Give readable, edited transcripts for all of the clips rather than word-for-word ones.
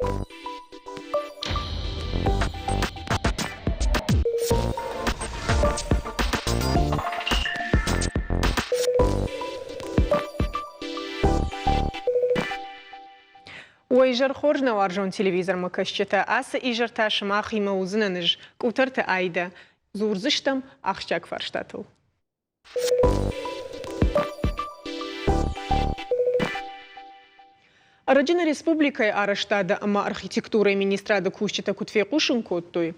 Уӕ изӕр хорз, нӕ уарзон телевизормӕ кӕсджытӕ! Ацы изӕр та сымахимӕ уыдзынӕн ӕз, Къутӕрты Аидӕ. Дзурдзыстӕм ахсджиаг фарстатыл. Ӕрӕджы нӕ республикӕйы арӕзтады ӕмӕ архитектурӕйы министрады кусджытӕ куыд фехъусын кодтой,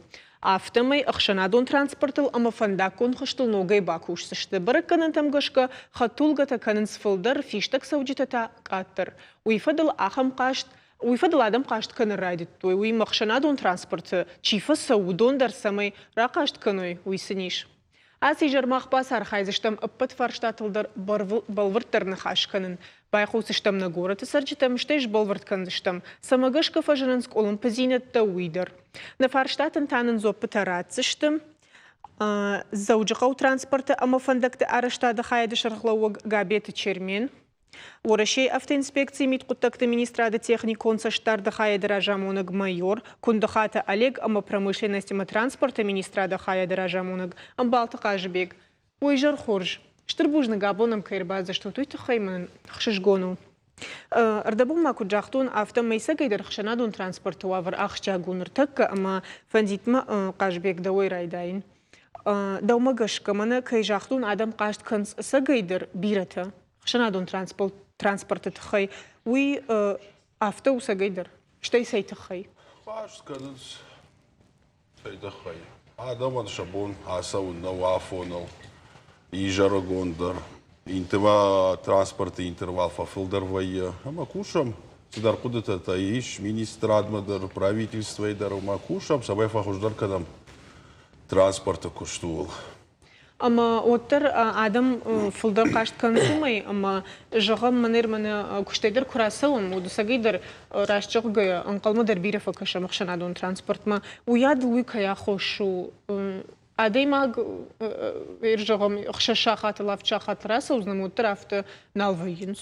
афтӕмӕй ӕхсӕнадон транспортыл ӕмӕ фӕндаггон хызтыл ногӕй бакусдзысты. Бӕрӕггӕнӕнтӕм гӕсгӕ, хӕдтулгӕтӕ кӕнынц фылдӕр, фистӕгцӕуджытӕ та къаддӕр. Уый фӕдыл ахӕм хъаст уый фӕдыл адӕм хъаст кӕнын райдыдтой. Уыимӕ ӕхсӕнадон транспорты чи фӕцӕуы, уыдон дӕр цӕмӕй рахъаст кӕной, уый сын ис. Ацы изӕр мах бацархайдзыстӕм ӕппӕт фарстатыл дӕр бӕлвырддӕр ныхас кӕнын. Байхъусдзыстӕм нӕ горӕты цӕрджытӕм, стӕй сбӕлвырд кӕндзыстӕм, цӕмӕ гӕсгӕ фӕзынынц къуылымпыдзинӕдтӕ, уый дӕр. Нӕ фарстатӕн та нын дзуӕппытӕ ратдзысты Дзӕуджыхъӕуы транспорты ӕмӕ фӕндӕгты арӕзтады хайады сӕргълӕууӕг Габеты Чермен, Уӕрӕсейы автоинспекцийы мидхъуыддӕгты министрады техникон цӕстдарды хайады разамонӕг майор Куындыхаты Олег ӕмӕ промышленность ӕмӕ транспорты министрады хайады разамонӕг Ӕмбалты Хъазыбег. Уый изӕр хорз. Стыр бузныг абон ӕм кӕй ӕрбадзыстут, уый тыххӕй мын ӕхсызгон у. Ӕрдӕбон ма куыд загътон, афтӕмӕй ӕцӕгӕйдӕр ӕхсӕнадон транспорты уавӕр ахсджиаг у ныртӕккӕ ӕмӕ фӕндит мӕ Хъазбег дӕуӕй райдайын. Дӕумӕ гӕсгӕ, мӕнӕ кӕй загътон, адӕм хъаст кӕнынц ӕцӕгӕйдӕр бирӕтӕ ӕхсӕнадон транспорты тыххӕй. Уый афтӕ у ӕцӕгӕйдӕр? Стӕй цӕй тыххӕй? Хъаст кӕнынц цӕй тыххӕй? Адӕмӕн сӕ бон ацӕуын нӕу афоныл, изӕрыгон дӕр. Транспорты интервал фӕфылдӕр вӕййы ӕмӕ кусӕм. Цыдӕр хъуыдытӕ та ис министрадмӕ дӕр, правительствойы дӕр ӕмӕ кусӕм, цӕмӕй фӕхуыздӕр кӕнӕм транспорты куыст ууыл. Ӕмӕ уӕддӕр адӕм фылдӕр хъаст кӕнынц уымӕй, ӕмӕ зӕгъӕм, мӕнӕ мӕнӕ куыстӕй дӕр куы рацӕуӕм, уӕд ӕцӕгӕй дӕр, раст зӕгъгӕйӕ, ӕнхъӕлмӕ дӕр бирӕ фӕкӕсӕм ӕхсӕнадон транспортмӕ. Уыйадыл уый кӕй аххос у? Адӕймаг, зӕгъӕм, 6 сахатыл, 7 сахатыл рацӕудзӕн, уӕддӕр афтӕ нал вӕййынц.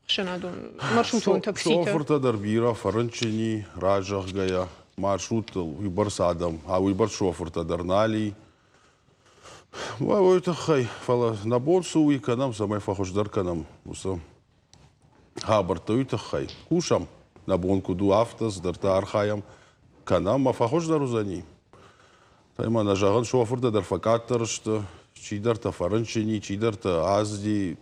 ӕхсӕнадон маршрутон такситӕ. Шофыртӕ дӕр бирӕ фӕрынчыни, разӕгъгӕйӕ, маршруттыл уыйбӕрц адӕм, а уыйбӕрц шофыртӕ дӕр нал и. Уый тыххӕй, фӕлӕ нӕ бон цы у, уый кӕнӕм, цӕмӕй фӕхуыздӕр кӕнӕм уыцы хабӕрттӕ, уый тыххӕй. Кусӕм, нӕ бон куыд у, афтӕ цыдӕртӕ архайӕм, кӕнӕм, ӕмӕ фӕхуыздӕр уыдзӕни. Стӕй ма нӕ зӕгъын, шофыртӕ дӕр фӕкъаддӕр сты, чидӕртӕ фӕрынчыни, чидӕртӕ азди,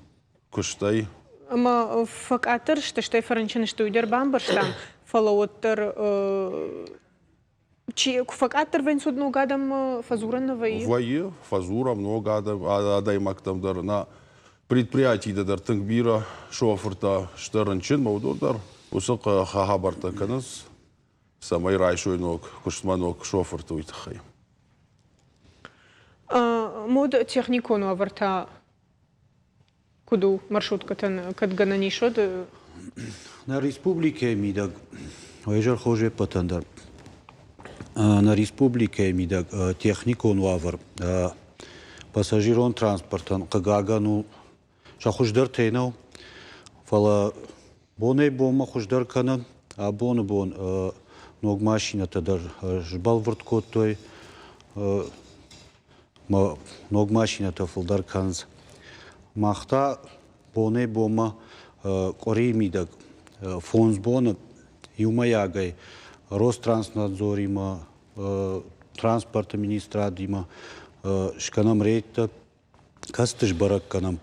куыстӕй. Ӕмӕ фӕкъаддӕр сты, стӕй фӕрынчын сты, уый дӕр бамбӕрстам, фӕлӕ уӕддӕр чи куы фӕкъаддӕр вӕййынц, уӕд ног адӕм фӕдзурӕн нӕ вӕййы? Вӕййы, фӕдзурӕм ног адӕймӕгтӕм дӕр. Нӕ предприятиты дӕр тынг бирӕ шофыртӕ сты рынчын, уыдон дӕр уыцы хабӕрттӕ кӕнынц, цӕмӕй райсой ног куыстмӕ ног шофырты, уый тыххӕй. Мод техникон уавӕртӕ Куыд у маршруткӕтӕн, кӕд гӕнӕн ис, уӕд? Нӕ республикӕйы мидӕг, изӕр хорз ӕппӕтӕн дӕр, нӕ республикӕйы мидӕг техникон уавӕр пассажирон транспортӕн, хъыгагӕн, у сӕ хуыздӕртӕй нӕу, фӕлӕ бонӕй-бонмӕ хуыздӕр кӕны. Абоны бон ног машинӕтӕ дӕр сбӕлвырд кодтой. Ног машинӕтӕ фылдӕр кӕнынц. Мах та бонӕй-бонмӕ къуырийы мидӕг 5 боны иумӕйагӕй Ространснадзоримӕ, транспорты министрадимӕ скӕнӕм рейдтӕ, кӕцыты сбӕрӕг кӕнӕм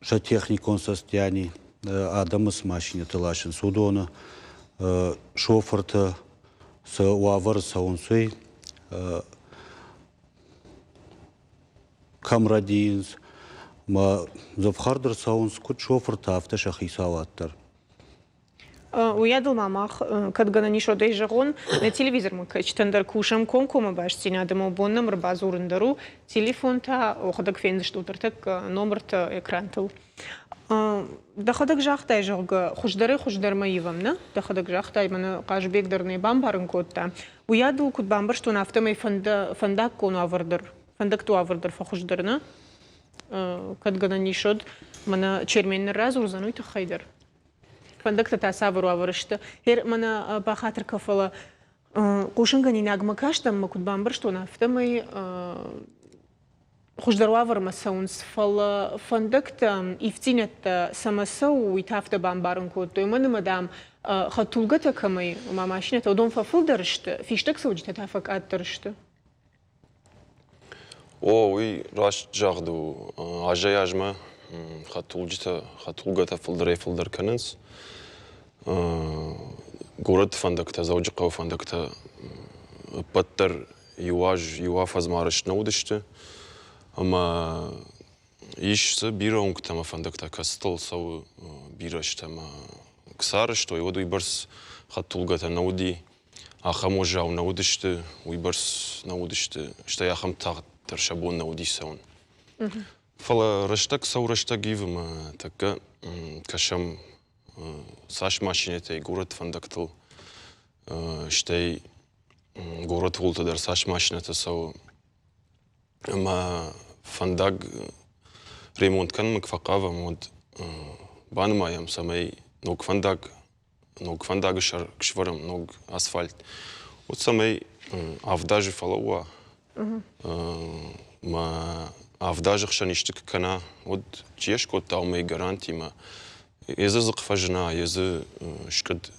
сӕ техникон состояни, адӕмы цы машинӕты ласынц, уыдоны, шофырты цы уавӕры цӕуынц, уый, кӕм рӕдийынц, ӕмӕ дзы ӕфхӕрд ӕрцӕуынц куыд шофыртӕ, афтӕ сӕ хицауад дӕр. Уыйадыл ма мах, кӕд гӕнӕн ис, уӕд ӕй зӕгъон, нӕ телевизормӕ кӕсджытӕн дӕр кусӕм комкоммӕ бастдзинад ӕмӕ бон нӕм ӕрбадзурын дӕр у. Телефонтӕ уӕхӕдӕг фендзыстут ӕртӕккӕ номыртӕ экрантыл. Дӕхӕдӕг загътай, зӕгъгӕ, хуыздӕрӕй-хуыздӕрмӕ ивӕм, нӕ? Дӕхӕдӕг загътай, мӕнӕ Хъазыбег дӕр нӕ бамбарын кодта. Уыйадыл куыд бамбӕрстон, афтӕмӕй фӕндаггон уавӕр дӕр, фӕндӕгты уавӕр дӕр фӕхуыздӕр, нӕ? Кӕд гӕнӕн ис, уӕд мӕнӕ Чермен ныр радзурдзӕн уый тыххӕй дӕр. Фӕндӕгтӕ та цавӕр уавӕры сты? Гъер, мӕнӕ бахатыр кӕ, фӕлӕ хъусынгӕнинагмӕ кастӕн ӕмӕ куыд бамбӕрстон, афтӕмӕй хуыздӕр уавӕрмӕ цӕуынц, фӕлӕ фӕндӕгтӕ ивддзинӕдтӕ цӕмӕ цӕуы, уый та афтӕ бамбарын кодтой. Уымӕн ӕмӕ, дам, хӕдтулгӕтӕ кӕмӕй, ома машинӕтӕ, уыдон фӕфылдӕр сты, фистӕгцӕуджытӕ та фӕкъаддӕр сты. О, уый раст загъд у. Азӕй-азмӕ хӕдтулджытӕ, хӕдтулгӕтӕ фылдӕрӕй-фылдӕр кӕнынц. Горӕты фӕндӕгтӕ, Дзӕуджыхъӕуы фӕндӕгтӕ ӕппӕт дӕр иу аз, иу афӕдзмӕ арӕзт нӕ уыдысты. Ӕмӕ ис дзы бирӕ уынгтӕ ӕмӕ фӕндӕгтӕ, кӕцытыл цӕуы бирӕ азтӕ ӕмӕ куы сӕ арӕзтой, уӕд уыйбӕрц хӕдтулгӕтӕ нӕ уыди. Ахӕм уӕззау нӕ уыдысты, уыйбӕрц нӕ уыдысты, стӕй ахӕм тагъд дӕр сӕ бон нӕ уыди цӕуын. Фӕлӕ рӕстӕг цӕуы, рӕстӕг ивы мӕ тӕккӕ кӕсӕм, цас машинӕтӕй горӕт фӕндӕгтыл, стӕй горӕты уылты дӕр цас машинӕтӕ цӕуы. Ӕмӕ фӕндаг ремонт кӕнынмӕ куы фӕхъавӕм, уӕд банымайӕм, цӕмӕй ног фӕндаг ног фӕндаг сӕвӕрӕм, ног асфальт, уӕд цӕмӕй авд азы фӕлӕууа, мӕ авд азы хсӕн исты куы кӕна, уӕд чи скодта, уымӕй гарантимӕ йе дзы дзыхъ фӕзына, йе дзы скъуыд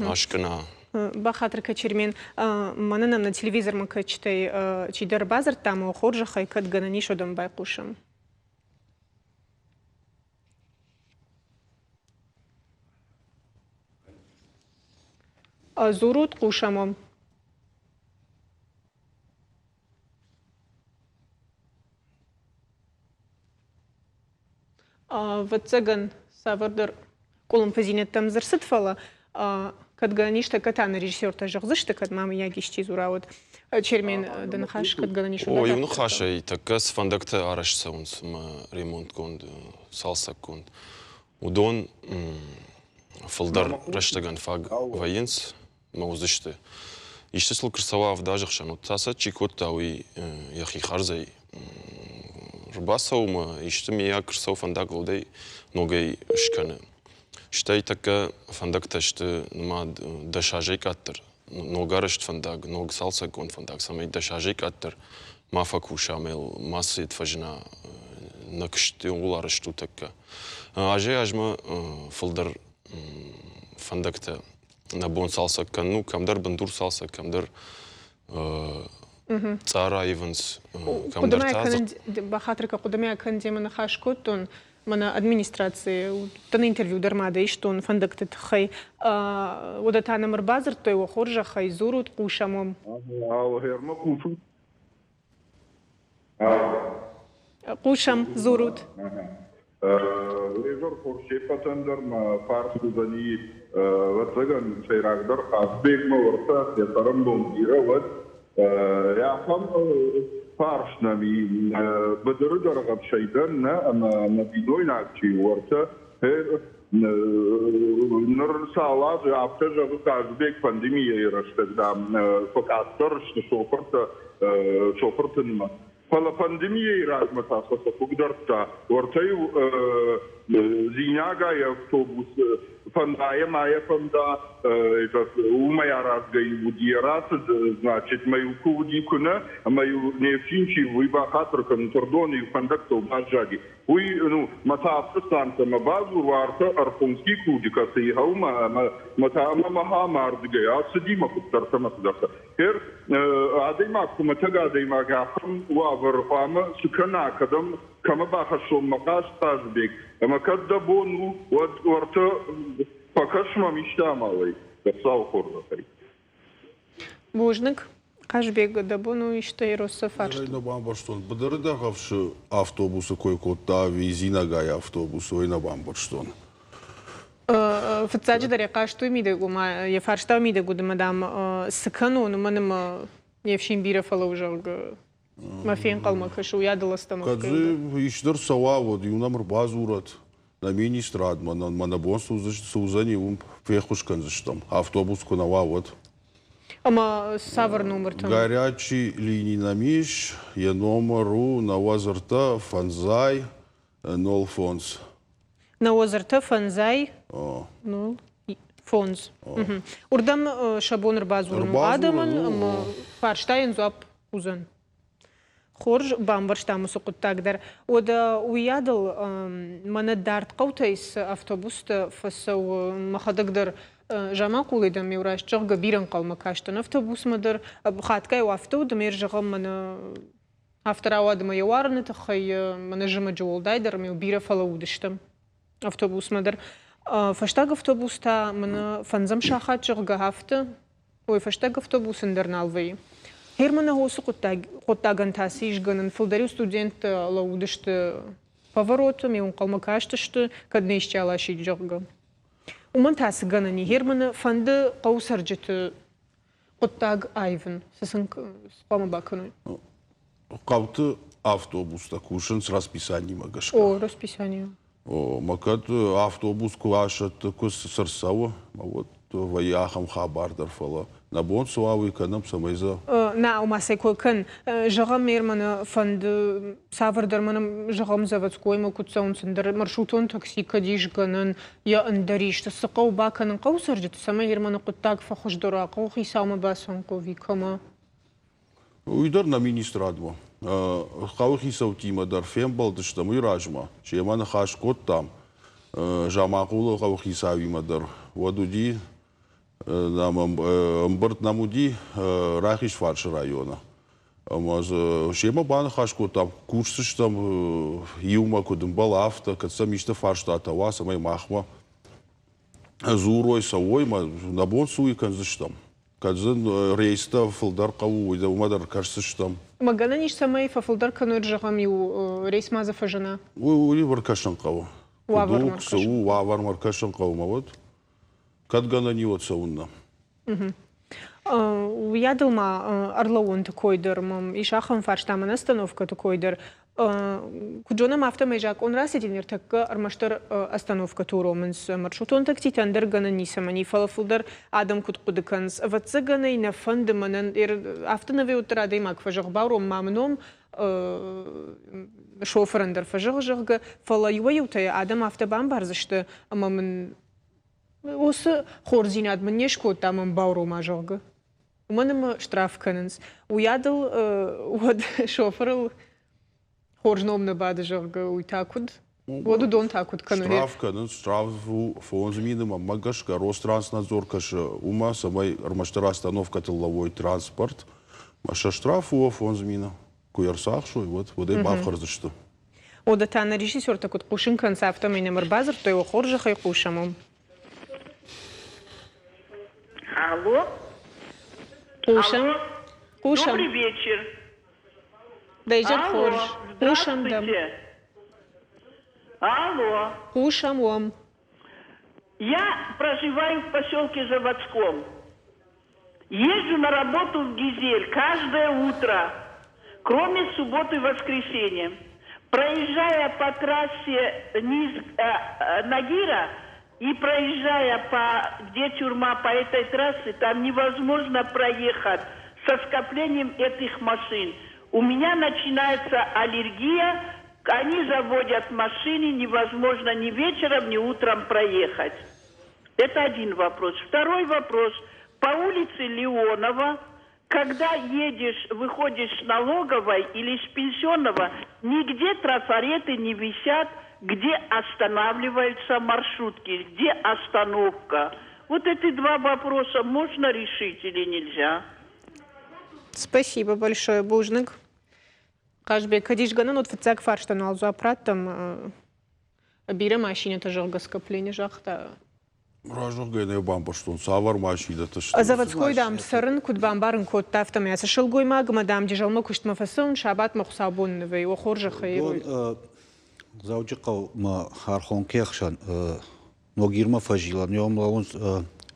аскъуына. Бахатыр кӕ, Чермен, мӕнӕ нӕм нӕ телевизормӕ кӕсджытӕй чидӕр бадзырдта ӕмӕ хорзӕхӕй кӕд гӕнӕн ис, уӕд ӕм байхъусӕм. Дзурут, хъусӕм уӕм. Ӕвӕццӕгӕн, цавӕрдӕр къуылымпыдзинӕдтӕм дзы рцыд, фӕлӕ кӕд гӕнӕн ис, тӕккӕ та нӕ режиссертӕ зӕгъдзысты, кӕд ма мыййаг исчи дзура, уӕд. Чермен, дӕ ныхас кӕд гӕнӕн ис, О, иу ныхасӕй тӕккӕ цы фӕндӕгтӕ арӕзт цӕуынц ӕмӕ ремонтгонд, цалцӕггонд, уыдон фылдӕр рӕстӕгӕн фаг вӕййынц ӕмӕ уыдзысты. Исты сыл куы рцӕуа авд азы хсӕн, уӕд та сӕ чи кодта, уый йӕхи хардзӕй ӕрбацӕуы ӕмӕ исты миййаг куы рцӕуы фӕндагыл, уӕд ӕй ногӕй скӕны. Стӕй тӕккӕ фӕндӕгтӕ сты нымад 10 азӕй къаддӕр. Ногарӕзт фӕндаг, ног цалцӕггонд фӕндаг, цӕмӕй 10 азӕй къаддӕр ма фӕкуса ӕмӕ йыл мацы фӕзына нӕ куыст ууыл арӕзт у тӕккӕ. Азӕй-азмӕ фылдӕр фӕндӕгтӕ нӕ бон цалцӕг кӕнын у, кӕмдӕр бындур цалцӕг, кӕмдӕр цъар аивынц, кӕмдӕр та Бахатыр кӕ, хъуыдымӕ кӕн, демӕ ныхас кодтон, мӕнӕ администрацийы уыдтӕн интервью дӕр ма дӕ истон фӕндӕгты тыххӕй. Уӕдӕ та нӕм ӕрбадзырдтой, уӕ хорзӕхӕй, дзурут, хъусӕм уӕм. Гъермӕ хъусут? Хъусӕм, дзурут. Лезор хорз се ппӕтӕн дӕр мӕ фарс уыдзӕни, ӕвӕццӕгӕн, сӕйрагдӕр Хъазбегмӕ уӕртӕ йӕ цӕрӕнбон бирӕ уӕд. Ахӕм фарс нӕм и, быдыры дӕргъӕвсӕй дӕн нӕ ӕмӕ мӕ бинойнаг чи у, уӕртӕ ныр цал азы афтӕ зӕгъы Хъазбег, пандемийӕйы рӕстӕг, дам, фӕкъаддӕр сты шофыртӕ, шофырты нымӕц. Фӕлӕ пандемийӕйы размӕ та сӕ сӕ хъыгдардта. Уӕртӕ-иу Зинагайы автобус фӕнда ма йӕ фӕнда, уымӕй аразгӕ-иу уыди йӕ рацыд, значит, мӕ-иу куы уыди, куы нӕ, ӕмӕ-иу не фсин чи уый бахатыр кӕнын, Сырдон-иу фӕндӕгтыл баззади. Уый, ну, мӕ та автостанцӕмӕ бадзур, уартӕ Ӕрхонский клуджы кӕцыйы хъӕумӕ ӕмӕ мӕ та ӕмӕ мӕ ардыгӕй ацыди мӕ куыддӕртӕ мӕ цыдӕртӕ. Гъер адӕймаг, хуымӕтӕг адӕймаг ахӕм уавӕры хъуамӕ цы кӕна, кӕдӕм, кӕмӕ бахӕссон мӕ хъаст, Хъазыбег? Ӕмӕ кӕд дӕ бон у, уӕд уӕртӕ фӕкӕс мӕм исты амалӕй, Хуыцауы хорзӕхӕй. Бузныг. Хъазбег, дӕ бон у исты Еросы фарст? Ӕз нӕ бамбӕрстон, быдыры дӕргъӕвсы автобусы кой кодта ӕви Зинагайы автобусы, уый нӕ бамбӕрстон. Фыццаджыдӕр йӕ хъаст уый мидӕг, ома йӕ фарста уый мидӕг уыд, ӕмӕ, дам, цы кӕнон, уымӕн ӕмӕ не фсин бирӕ фӕлӕуу, зӕгъгӕ, мӕ фенхъӕлмӕ кӕсы, уый адыл остановкӕйы. Кӕд дзы исты ӕрцӕуа, уӕд иу нӕм ӕрбадзурӕд нӕ министрадмӕ, мӕ нӕ бон цы уыдзӕни, уым феххуыс кӕндзыстӕм, автобус куы нӕ уа, уӕд. Ӕмӕ цавӕр номыртӕм? Горячий лини нӕм ис, йӕ номыр у 95 05. 95 0. Фондз. Уырдӕм сӕ бон ӕрбадзурын у адӕмӕн ӕмӕ фарстайӕн дзуапп уыдзӕн. Хорз бамбӕрстам уыцы хъуыддаг дӕр. Уӕдӕ уыйадыл мӕнӕ дард хъӕутӕй цы автобустӕ фӕцӕуы, мӕхӕдӕг дӕр Заманхъулӕй дӕм иу раст зӕгъгӕ бирӕ ӕнхъӕлмӕ кастӕн автобусмӕ дӕр. Хатгай афтӕ уыд, ӕмӕ зӕгъӕм, мӕнӕ афтӕ рауад ӕмӕ йӕ уарыны тыххӕй мӕнӕ зымӕджы уӕлдайдӕр ӕмӕ бирӕ фӕлӕууыдыстӕм автобусмӕ дӕр. Фӕстаг автобус та мӕнӕ фӕндзӕм сахат, зӕгъгӕ, афтӕ Ой, фӕстаг автобус ӕндӕр нал вӕййы. Германы уыцы хъуыддагӕн та цы ис гӕнӕн? Фылдӕр-иу студенттӕ лӕууыдысты повороты, ме ӕнхъӕлмӕ кастысты, кӕд нӕ исчи аласид, зӕгъгӕ. Уымӕн та цы гӕнӕн и? Германы фӕнды хъӕуы цӕрджыты хъуыддаг аивын. Цы сын хъуамӕ бакӕной? Хъӕуты автобустӕ кусынц расписаниемӕ гӕсгӕ. О, расписание. Мӕ кӕд автобус куы асӕтты, куы цы рцӕуы, уӕд вӕййы ахӕм хабар дӕр, фӕлӕ нӕ бон цы уа, уый кӕнӕм, цӕмӕй дзы... Нӕ, ома сӕ кой кӕн. Зӕгъӕм, мӕ фӕнды цавӕрдӕр мӕнӕ, зӕгъӕм, заводскоймӕ куыд цӕуынц, ӕндӕр маршрутон такси кӕд ис гӕнӕн, йӕ ӕндӕр исты цы хъӕуы бакӕнын хъӕуы цӕрджыты, цӕмӕй Ерманы хъуыддаг фӕхуыздӕр уа, хъӕуы хицаумӕ бацӕуын хъӕуы кӕмӕ? Уый дӕр нӕ министрадмӕ. Хъӕуы хицӕуттимӕ дӕр фембӕлдыстӕм уый размӕ. Семӕ ныхас кодтам. Заманхъулы хъӕуы хицауимӕ дӕр. Уӕд уыди, ӕмбырд нӕм уыди Рахизфарсы районы. Ӕмӕ дзы семӕ баныхас кодтам, кусдзыстӕм иумӕ, куыд ӕмбӕлы, афтӕ, кӕд сӕм исты фарстатӕ уа, цӕмӕй махмӕ дзурой, цӕуой, нӕ бон цы уый кӕндзыстӕм. Кӕд дзы рейстӕ фылдӕр хъӕуы, уый уымӕ дӕр кӕсдзыстӕм. Ӕмӕ гӕнӕн ис, цӕмӕй фӕфылдӕр кӕной, зӕгъӕм, иу рейс ма дзы фӕзына? Уый ӕркӕсын хъӕуы. Уавӕрмӕ цы у, уавӕрмӕ ӕркӕсын хъӕуы мӕ уӕд. Кӕд гӕнӕн и, уӕд цӕуыннӕ. Уыйадыл ма ӕрлӕууӕнты кой дӕр мӕм ис ахӕм фарста, мӕнӕ остановкӕты кой дӕр. Куыд зонӕм, афтӕмӕй закъон рацыди ныртӕккӕ ӕрмӕстдӕр остановкӕты уромынц маршрутон такситӕ, ӕндӕр гӕнӕн ницӕмӕн и, фӕлӕ фылдӕр адӕм куыд хъуыды кӕнынц, ӕвӕццӕгӕн ӕй нӕ фӕнды мӕнӕн афтӕ нӕ уӕддӕр адӕймаг фӕзӕгъы, бауром ма мӕ ном, шофырӕн дӕр фӕзӕгъы, зӕгъгӕ, фӕлӕ иуӕй-иутӕ адӕм афтӕ бамбардзысты, ӕмӕ мын уыцы хорздзинад мын не скодта, мӕн баурома, зӕгъгӕ. Уымӕн ӕмӕ штраф кӕнынц. Уыйадыл уӕд шофырыл хорз ном нӕ бады, зӕгъгӕ, уый та куыд? Уӕд уыдон та куыд кӕной? Штраф кӕнынц, штраф у 5000 мӕнмӕ гӕсгӕ Ространснадзор кӕсы уымӕ, цӕмӕй ӕрмӕстдӕр остановкӕтыл лӕууой транспорт. Мӕ сӕ штраф у 5000. Куы ӕрцахсой, уӕд уӕд ӕй бафхӕрдзысты. Уӕдӕ та нӕ режиссертӕ куыд хъусын кӕнынц, афтӕмӕй нӕм ӕрбадзырдтой, уӕ хорзӕхӕй хъусӕм уым. Алло. Хъусӕм. Хъусӕм. Добрый вечер. Дӕ изӕр хорз. Хъусӕм дӕм. Алло. Хъусӕм уӕм. Я проживаю в поселке Заводском. Езжу на работу в Гизель каждое утро, кроме субботы и воскресенья. Проезжая по трассе Низ, Нагира и проезжая по, где тюрьма, по этой трассе, там невозможно проехать со скоплением этих машин. У меня начинается аллергия, они заводят машины, невозможно ни вечером, ни утром проехать. Это один вопрос. Второй вопрос. По улице Леонова, когда едешь, выходишь с налоговой или с пенсионного, нигде трафареты не висят, где останавливаются маршрутки, где остановка. Вот эти два вопроса можно решить или нельзя? Спасибо большое, Бузныг. Хъазбег, кӕд ис гӕнӕн, уӕд фыццаг фарстӕн уал дзуапп раттӕм. Бирӕ машинӕтӕ, зӕгъгӕ, скопление загъта. Разӕгъгӕ нӕ бамбӕрстон, цавӕр машинӕтӕ сты. Заводской, дам, цӕрын куыд бамбарын кодта, афтӕмӕй ацы сылгоймагмӕ, дам, Джызӕлмӕ куыстмӕ фӕцӕуын, сабатмӕ хуыцаубоны нывӕй, о хорзӕхӕй. Дзӕуджыхъӕумӕ Архонкӕ ӕхсӕн Ногирмӕ фӕзилӕн, уым лӕууынц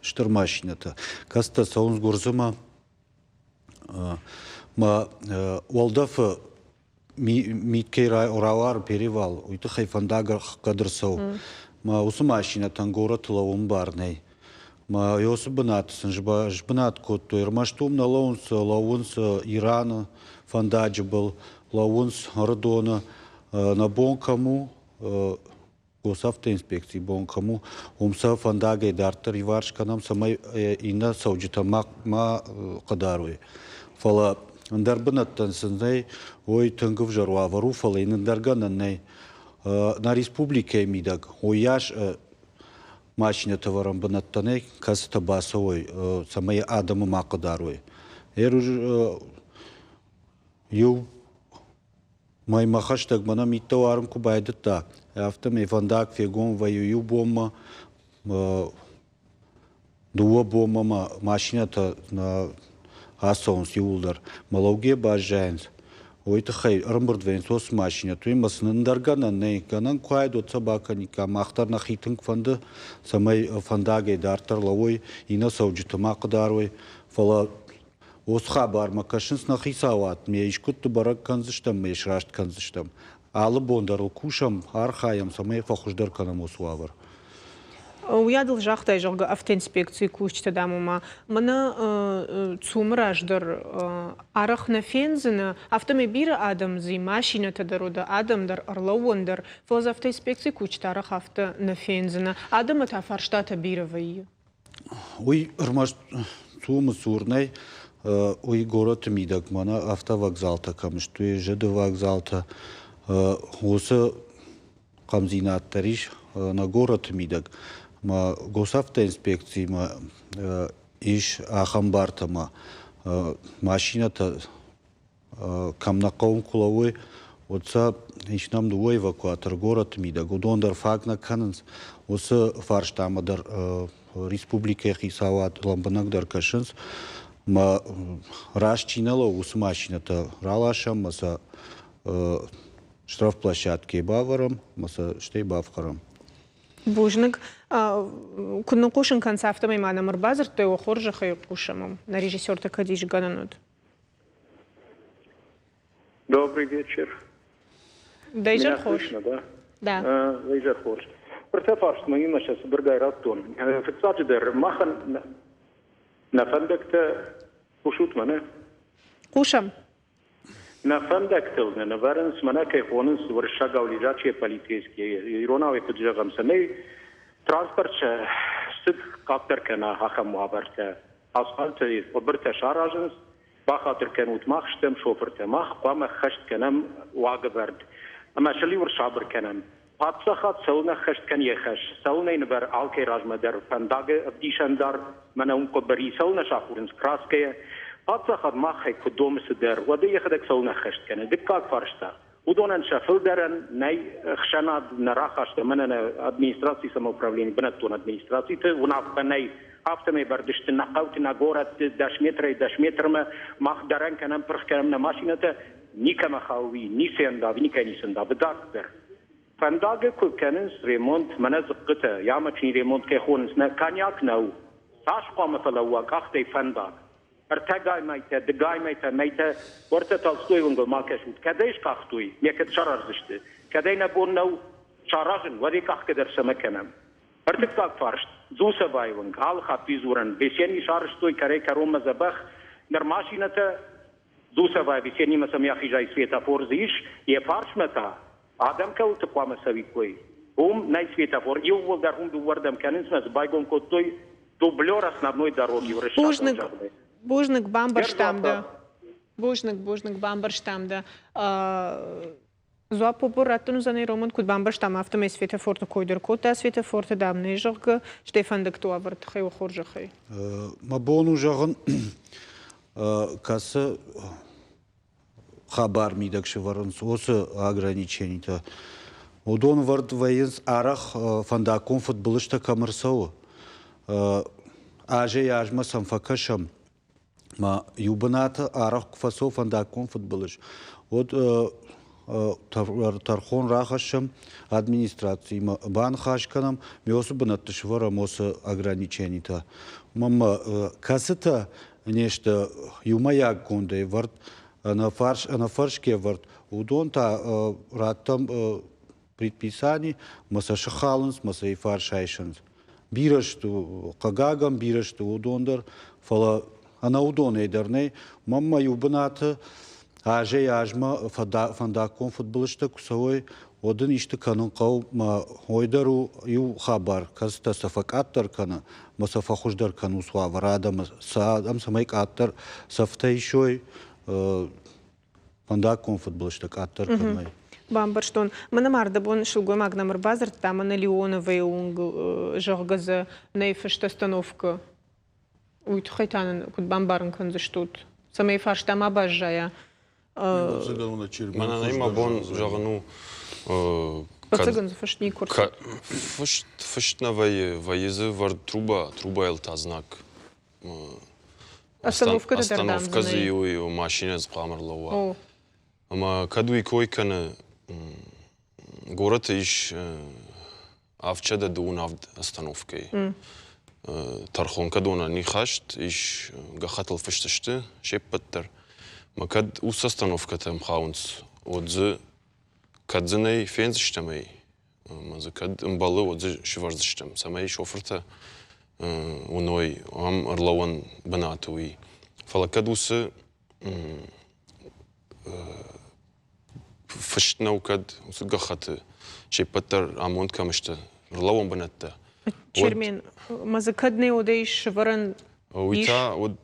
стыр машинӕтӕ, кӕцытӕ цӕуынц Гуырдзымӕ. Мӕ уӕлдӕфы мит кӕй рауары перевал, уый тыххӕй фӕндаг ӕхгӕд ӕрцӕуы. Мӕ уыцы машинӕтӕн горӕты лӕууын бар нӕй. Мӕ уыцы бынаты сын сбынат кодтой. Ӕрмӕст уым нӕ лӕууынц, лӕууынц Ираны фӕндаджы был, лӕууынц Ӕрыдоны. Нӕ бон кӕм у, Госавтоинспекцийы бон кӕм у, уым сӕ фӕндагӕй дарддӕр иварс кӕнӕм, цӕмӕй иннӕ цӕуджытӕ ма хъыдарой. Фӕлӕ ӕндӕр бынӕттӕн сын нӕй, уый тынг ӕвзӕр уавӕр у, фӕлӕ йын ӕндӕр гӕнӕн нӕй. Нӕ республикӕйы мидӕг уыйас машинӕты ӕвӕрӕн бынӕттӕ нӕй, кӕцытӕ бацӕуой, цӕмӕй адӕмы ма хъыдарой. Иу мӕймӕ хӕстӕг мӕнӕ миттӕ уарын куы байдыдта, афтӕмӕй фӕндаг фегом вӕййы иу бонмӕ, дыууӕ бонмӕ ма машинӕтӕ ацӕуынц иууылдӕр, мӕ баззайынц. Уый тыххӕй ӕрӕмбырд вӕййынц уыцы машинӕты, уый ма сын ӕндӕр гӕнӕн нӕй. Гӕнӕн куы уаид, уӕд сӕ бакӕниккам. Мах дӕр нӕхи тынг фӕнды, цӕмӕй фӕндагӕй дарддӕр лӕууой, иннӕ цӕуджыты ма хъыдарой. Фӕлӕ Уыцы хабармӕ кӕсынц нӕ хицауад, ме искуыдты бӕрӕг кӕндзыстӕм, ме сраст кӕндзыстӕм. Алы бон дӕр ыл кусӕм, архайӕм, цӕмӕй фӕхуыздӕр кӕнӕм уыцы уавӕр. Уыйадыл загътай, зӕгъгӕ, автоинспекцийы кусджытӕ, дам, ома мӕнӕ ЦУМ-ы раздӕр арӕх нӕ фендзынӕ, афтӕмӕй бирӕ адӕм дзы, машинӕтӕ дӕр уыд, адӕм дӕр, ӕрлӕууӕн дӕр, фӕлӕ дзы автоинспекцийы кусджытӕ арӕх афтӕ нӕ фендзынӕ. Адӕммӕ та фарстатӕ бирӕ вӕййы. Уый ӕрмӕст ЦУМ-ы цур нӕй, уый горӕты мидӕг мӕнӕ автовокзалтӕ кӕм сты, зыды вокзалтӕ, уыцы хъӕндзинад дӕр ис нӕ горӕты мидӕг. Мӕ госавтоинспекциимӕ ис ахӕм бартӕ ма машинӕтӕ кӕм нӕ хъӕуын куы лӕууой, уӕд сӕ ис нӕм дыууӕ эвакуатор горӕты мидӕг, уыдон дӕр фаг нӕ кӕнынц. Уыцы фарстамӕ дӕр республикӕйы хицауад лӕмбынӕгдӕр кӕсынц. Мӕ раст чи нӕ лӕууы, уыцы машинӕтӕ раласӕм ӕмӕ сӕ штрафплощадкӕйы бавӕрӕм ӕмӕ сӕ стӕй бафхӕрӕм. Бузныг. Куыд ныхъхъусын кӕнынц, афтӕмӕй ма нӕм ӕрбадзырдтой, уӕ хорзӕхӕй хъусӕм ӕм. Нӕ режиссертӕ кӕд ис гӕнӕн уыд? Добрый вечер. Дӕ хорз. Да? Да. Дӕ хорз. Ӕртӕ фарстмӕ имӕ сӕ цыбыргай радтон. Фыццаджыдӕр, махӕн нӕ фӕндӕгтӕ хъусут мӕнӕ? Хъусӕм. Нӕ фӕндӕгтыл нӕ нывӕрынц, мӕнӕ кӕй хонынц уырыссагау лежачие полицейские, иронау куыд зӕгъӕм, цӕмӕй транспорт сӕ цыд къаддӕр кӕна ахӕм уавӕртӕ. Асфальты къуыбыртӕ саразынц, бахатыр кӕнут, мах стӕм шофыртӕ, мах хъуамӕ ххӕст кӕнӕм уагӕвӕрд ӕмӕ сыл-иу ӕрсабыр кӕнӕм. Паддзахад цӕуылнӕ ххӕст кӕны йӕ хӕс, цӕуылнӕ йын ӕвӕры алкӕй размӕ дӕр фӕндагы ӕвдисӕндар, мӕнӕ уым къуыбыри, цӕуылнӕ сахурынц краскӕйӕ. Паддзахад махӕй куы домы цыдӕр, уӕд ӕй йӕхӕдӕг цӕуылнӕ ххӕст кӕны? Дыккаг фарста. Уыдонӕн сӕ фылдӕрӕн нӕй ӕхсӕнад нӕ рахаста мӕнӕ нӕ администрацийы самоуправлени, бынӕттон администрациты уынаффӕ нӕй. Афтӕмӕй бӕрд сты нӕ хъӕуты, нӕ горӕтты 10 метрӕй 10 метрмӕ. Мах дӕрӕн кӕнӕм, пырх кӕнӕм нӕ машинӕтӕ. Никӕмӕ хауы уый, ницы ӕндавы, никӕй ницы ӕндавы дарддӕр. Фӕндагы куы кӕнынц ремонт, мӕнӕ дзыхъхъытӕ, ямочный ремонт кӕй хонынц, нӕ коньяк нӕу. Цас хъуамӕ фӕлӕууа къӕхтӕй фӕндаг? Ӕртӕгай мӕйтӕ, дыгай мӕйтӕ, мӕйтӕ уӕртӕ Толстой уынгыл ма кӕсут. Кӕдӕй скъахтой, ме кӕд сараздзысты? Кӕдӕй нӕ бон нӕу саразын, уӕд ӕй къахгӕ дӕр цӕмӕ кӕнӕм? Ӕртыккаг фарст. Дзусӕвайы уынг алы хатт дзурӕн. Бесени сарӕзтой кӕрӕй-кӕронмӕ дзӕбӕх. Ныр машинӕтӕ Дзусӕвайы Бесенимӕ сӕм йӕхизӕй светофор дзы ис, йӕ фарсмӕ та адӕм кӕуылты хъуамӕ цӕуиккой, уым нӕй светофор. Иууылдӕр уым дыууӕрдӕм кӕнынц, мӕ дзы байгом кодтой дублер основной дороги уырыссаг Бузныг, бузныг, бамбӕрстам дӕ. Бузныг, бузныг, бамбӕрстам дӕ. Дзуапп попор раттын уыдзӕн Роман, куыд бамбӕрстам, афтӕмӕй светофорты кой дӕр кодта, светофорты, дам, нӕ зӕгъгӕ, стӕй фӕндӕгты уавӕры тыххӕй у хорзӕхӕй. Мӕ бон у зӕгъын, кӕцы хабар мидӕг сӕвӕрынц, уыцы ограниченитӕ. Уыдон вӕрд вӕййынц арӕх фӕндаггон фыдбылызтӕ кӕм ӕрцӕуы. Азӕй-азмӕ сӕм фӕкӕсӕм, ма иу бынаты арӕх куы фӕцӕуы фӕндаггон фыдбылыз, уӕд тӕрхон рахӕссӕм администрациимӕ, баныхас кӕнӕм, ме уыцы бынӕтты сӕвӕрӕм уыцы ограниченитӕ. Уымӕн кӕцытӕ не сты иумӕйаггондӕй вӕрд, ӕнӕфӕрсгӕ вӕрд, уыдон та раттӕм предписани, мӕ сӕ сыхалынц, мӕ сӕ фарс айсынц. Бирӕ сты, хъыгагӕн, бирӕ сты уыдон дӕр, фӕлӕ ӕнӕ уыдонӕй дӕр нӕй. Мӕнмӕ иу бынаты азӕй-азмӕ фӕндаггон фыдбылызтӕ куы цӕуой, уӕд ын исты кӕнын хъӕуы мӕ уый дӕр у иу хабар, кӕцытӕ сӕ фӕкъаддӕр кӕны мӕ сӕ фӕхуыздӕр кӕны уыцы уавӕр адӕмы, сӕ адӕм цӕмӕй къаддӕр цӕфтӕ исой, фӕндаггон фыдбылызтӕ къаддӕр кӕной. Бамбӕрстон. Мӕнӕ мардӕбон сылгоймаг нӕм ӕрбадзырдта, мӕнӕ Леоновайы уынгыл, зӕгъгӕ дзы нӕй фыст остановкӕ. Уый тыххӕй та нын куыд бамбарын кӕндзыстут, цӕмӕй фарста ма баззайа? Мӕнӕн мӕ бон зӕгъын у, Ӕвӕццӕгӕн дзы фыст никуы ӕрцыд. Фыст, фыст нӕ вӕййы, вӕййы дзы вӕрд труба, трубайыл та знак. Остановкӕ дӕр дам Остановкӕ дзы иу машинӕ дзы хъуамӕ ӕрлӕууа. Ӕмӕ кӕд уый кой кӕны, горӕты ис 727 остановкӕйы. Тӕрхонкӕдонӕн нихӕст ис, гӕххӕтыл фыст сты се ппӕт дӕр. Мӕ кӕд уыцы остановкӕтӕм хауынц, уӕд дзы кӕд дзы нӕй, фендзыстӕм ӕй. Ӕмӕ дзы кӕд ӕмбӕлы, уӕд дзы сывӕрдзыстӕм, цӕмӕй шофыртӕ уыной, ам ӕрлӕууӕн бынаты уый. Фӕлӕ кӕд уыцы фыст нӕу, кӕд уыцы гӕххӕты се ппӕт дӕр амонд кӕм сты, ӕрлӕууӕн бынӕттӕ. Чермен, ма дзы кӕд нӕ уыдис сывӕрӕн Уый та уӕд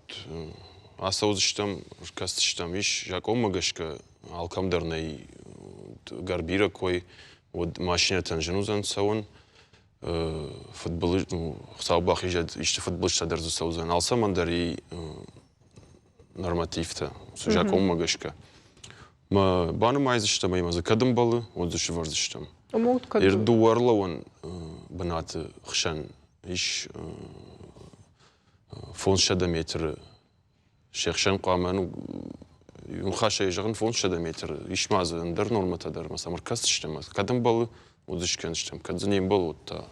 ацӕудзыстӕм, ӕркӕсдзыстӕм. Ис закъонмӕ гӕсгӕ алкӕм дӕр нӕй гӕрбирӕ кой, уӕд машинӕтӕн зын уыдзӕн цӕуын. Фыдбылыз, Хуыцау бахизӕд, исты фыдбылызтӕ дӕр дзы цӕудзӕн. Алцӕмӕн дӕр и нормативтӕ, цы закъонмӕ гӕсгӕ. Мӕ банымайдзыстӕм ӕмӕ дзы кӕд ӕмбӕлы, уӕд дзы сывӕрдзыстӕм. Ир дыууӕ ӕрлӕууӕн бынаты хсӕн ис 500 метры се хсӕн хъуамӕ ну иу ныхасӕй зӕгъын 500 метры ис ма дзы ӕндӕр нормӕтӕ дӕр ӕмӕ сӕм ӕркӕсдзыстӕм кӕд ӕмбӕлы уӕд дзы скӕндзыстӕм кӕд дзы не мбӕлы уӕд та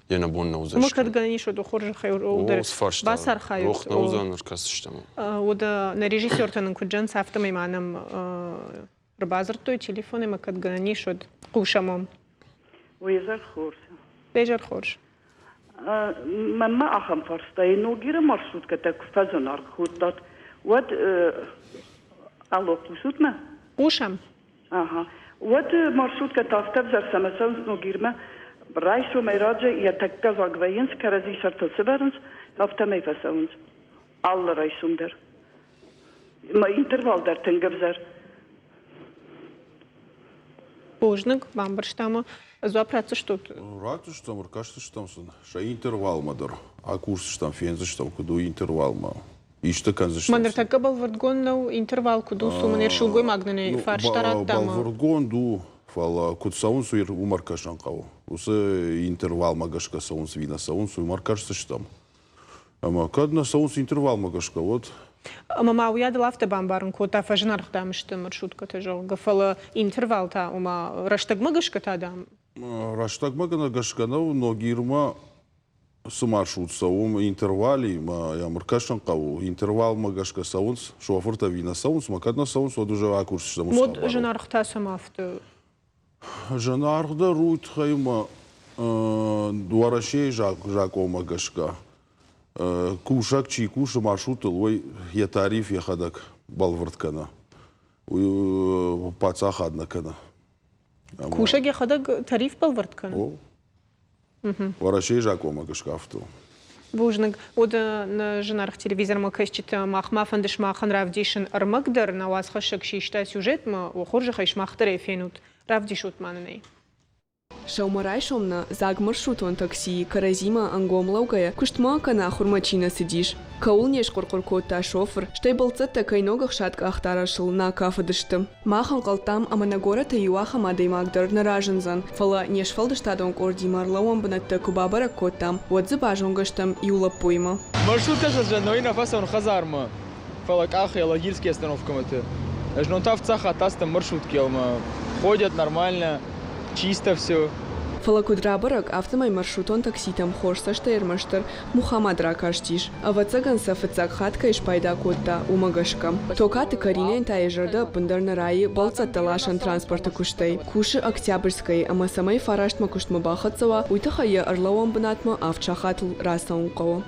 йе нӕбон нӕ уыдзӕн Ма кӕд гӕнӕн ис, уӕд хорзӕхӕй дӕр бацархайут. Рох нӕ уыдзӕн, ӕркӕсдзыстӕм. Уӕдӕ нӕ режиссертӕ нын куыд зӕгъынц, афтӕмӕй ма нӕм ӕрбадзырдтой телефон ӕмӕ кӕд гӕнӕн ис, уӕд хъусӕм уӕм. Уезӕр хорз. Уезӕр хорз. Мӕнмӕ ахӕм фарстайы Ногиры маршруткӕтӕ куы фӕзынаргъ кодтат, уӕд алло, хъусут мӕ? Хъусӕм. Ага. Уӕд маршруткӕтӕ афтӕ ӕвзӕр цӕмӕ цӕуынц Ногирмӕ, райсомӕй раджы йӕ тӕккӕ дзаг вӕййынц, кӕрӕдзи сӕртыл сывӕрынц, афтӕмӕй фӕцӕуынц. Алы райсом дӕр. Мӕ интервал дӕр тынг ӕвзӕр. Бузныг, бамбӕрстам. Дзуапп ратдзыстут? Ратдзыстӕм, ӕркӕсдзыстӕм сын сӕ интервалмӕ дӕр. Акусдзыстӕм, фендзыстӕм, куыд у интервалмӕ. Исты кӕндзыстӕм. Мӕ ныртӕккӕ бӕлвырдгонд нӕу, интервал куыд у, цума ныр сылгоймаг нын фарста радта. Бӕлвырдгонд у, фӕлӕ куыд цӕуынц, уым ӕркӕсын хъӕуы. Уыцы интервалмӕ гӕсгӕ цӕуынц ӕви нӕ цӕуынц, уым ӕркӕсдзыстӕм. Ӕмӕ кӕд нӕ цӕуынц интервалмӕ гӕсгӕ, уӕд Ӕмӕ ма уыйадыл афтӕ бамбарын кодта, фӕзынаргъ дам сты маршруткӕтӕ, зӕгъгӕ, фӕлӕ интервал та, ома рӕстӕгмӕ гӕсгӕ та дам. Рӕстӕгмӕ гӕсгӕ нӕу, Ногирмӕ цы маршрут цӕуы, уым интервалимӕ йӕм ӕркӕсын хъӕуы. Интервалмӕ гӕсгӕ цӕуынц, шофыртӕ ӕви нӕ цӕуынц, ӕмӕ кӕд нӕ цӕуынц, уӕд уже акурсдзыстӕм уыцы Мод зынаргъ та сӕм афтӕ Зынаргъдӕр у тыххӕй ӕмӕ Уӕрӕсейы закъонмӕ гӕсгӕ кусӕг чи кусы маршрутыл, уый йӕ тариф йӕхӕдӕг бӕлвырд кӕны. Уый паддзахад нӕ кӕны. Кусӕг йӕхӕдӕг тариф бӕлвырд кӕны? О. Уӕрӕсейы закъонмӕ гӕсгӕ афтӕ у. Бузныг. Уӕдӕ нӕ зынаргъ телевизормӕ кӕсджытӕ, махмӕ фӕнды сымахӕн равдисын ӕрмӕг дӕр, нӕ уацхӕссӕг систа сюжетмӕ, уӕ хорзӕхӕй сымах дӕр ӕй фенут. Равдисут ма нын ӕй. Сӕумӕрайсом нӕ дзаг маршрутон таксийы кӕрӕдзимӕ ӕнгом лӕугӕйӕ куыстмӕ кӕнӕ ахуырмӕ чи нӕ цыдис, кӕуыл не схъуыр-хъуыр кодта шофыр, стӕй бӕлццӕттӕ кӕй ног ӕхсад къахдарӕсыл нӕ кафыдысты. Мах ӕнхъӕлдтам, ӕмӕ нӕ горӕты иу ахӕм адӕймаг дӕр нӕ разындзӕн, фӕлӕ не сфӕлдыстадон къордимӕ ӕрлӕууӕн бынӕттӕ куы бабӕрӕг кодтам, уӕд дзы базонгӕ стӕм иу лӕппуимӕ. Маршруткӕ сӕ нӕ фӕцӕуын хӕдзармӕ, фӕлӕ къахы Алагирский остановкӕмӕты. Знон та фыццаг хатт ацыдтӕн маршруткӕмӕ. Ходят нормально, чисто все. Фӕлӕ куыд рабӕрӕг, афтӕмӕй маршрутон такситӕм хорз цӕстӕй ӕрмӕстдӕр Мухаммад ракастис, ӕвӕццӕгӕн сӕ фыццаг хатт кӕй спайда кодта, уымӕ гӕсгӕ. Токаты Каринӕйӕн та йӕ зӕрдӕ ӕппындӕр нӕ райы бӕлццӕттӕ ласӕн транспорты куыстӕй. Кусы Октябрьскӕйы ӕмӕ цӕмӕй фарастмӕ куыстмӕ бахӕццӕ уа, уый тыххӕй йӕ ӕрлӕууӕн бынатмӕ авд сахатыл рацӕуын хъӕуы.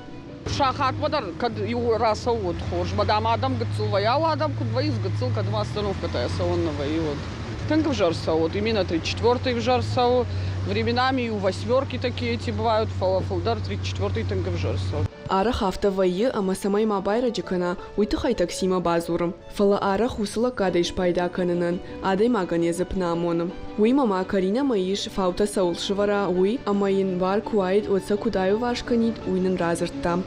Сахатмӕ дӕр кӕд иу рацӕуӕд хорз, мадам адӕм гыццыл вӕййы, ау адӕм куыд вӕййынц гыццыл, кӕд ма остановкӕтӕ цӕуын нӕ вӕййы, уӕд. Тынг ӕвзӕр цӕуы, именно 34-й ӕвзӕр цӕуы. Временами иу восьмерки такие эти бывают, фӕлӕ фылдӕр 34-й тынг ӕвзӕр цӕуы. Арӕх афтӕ вӕййы, ӕмӕ цӕмӕй ма байрӕджы кӕна, уый тыххӕй таксимӕ бадзуры. Фӕлӕ арӕх уыцы лӕггадӕй спайда кӕнынӕн адӕймагӕн йӕ дзыпп нӕ амоны. Уыимӕ ма Каринӕмӕ ис, фаутӕ цӕуыл сӕвӕра, уый, ӕмӕ йын бар куы уаид, уӕд сӕ куыд аиуварс кӕнид, уый нын радзырдта.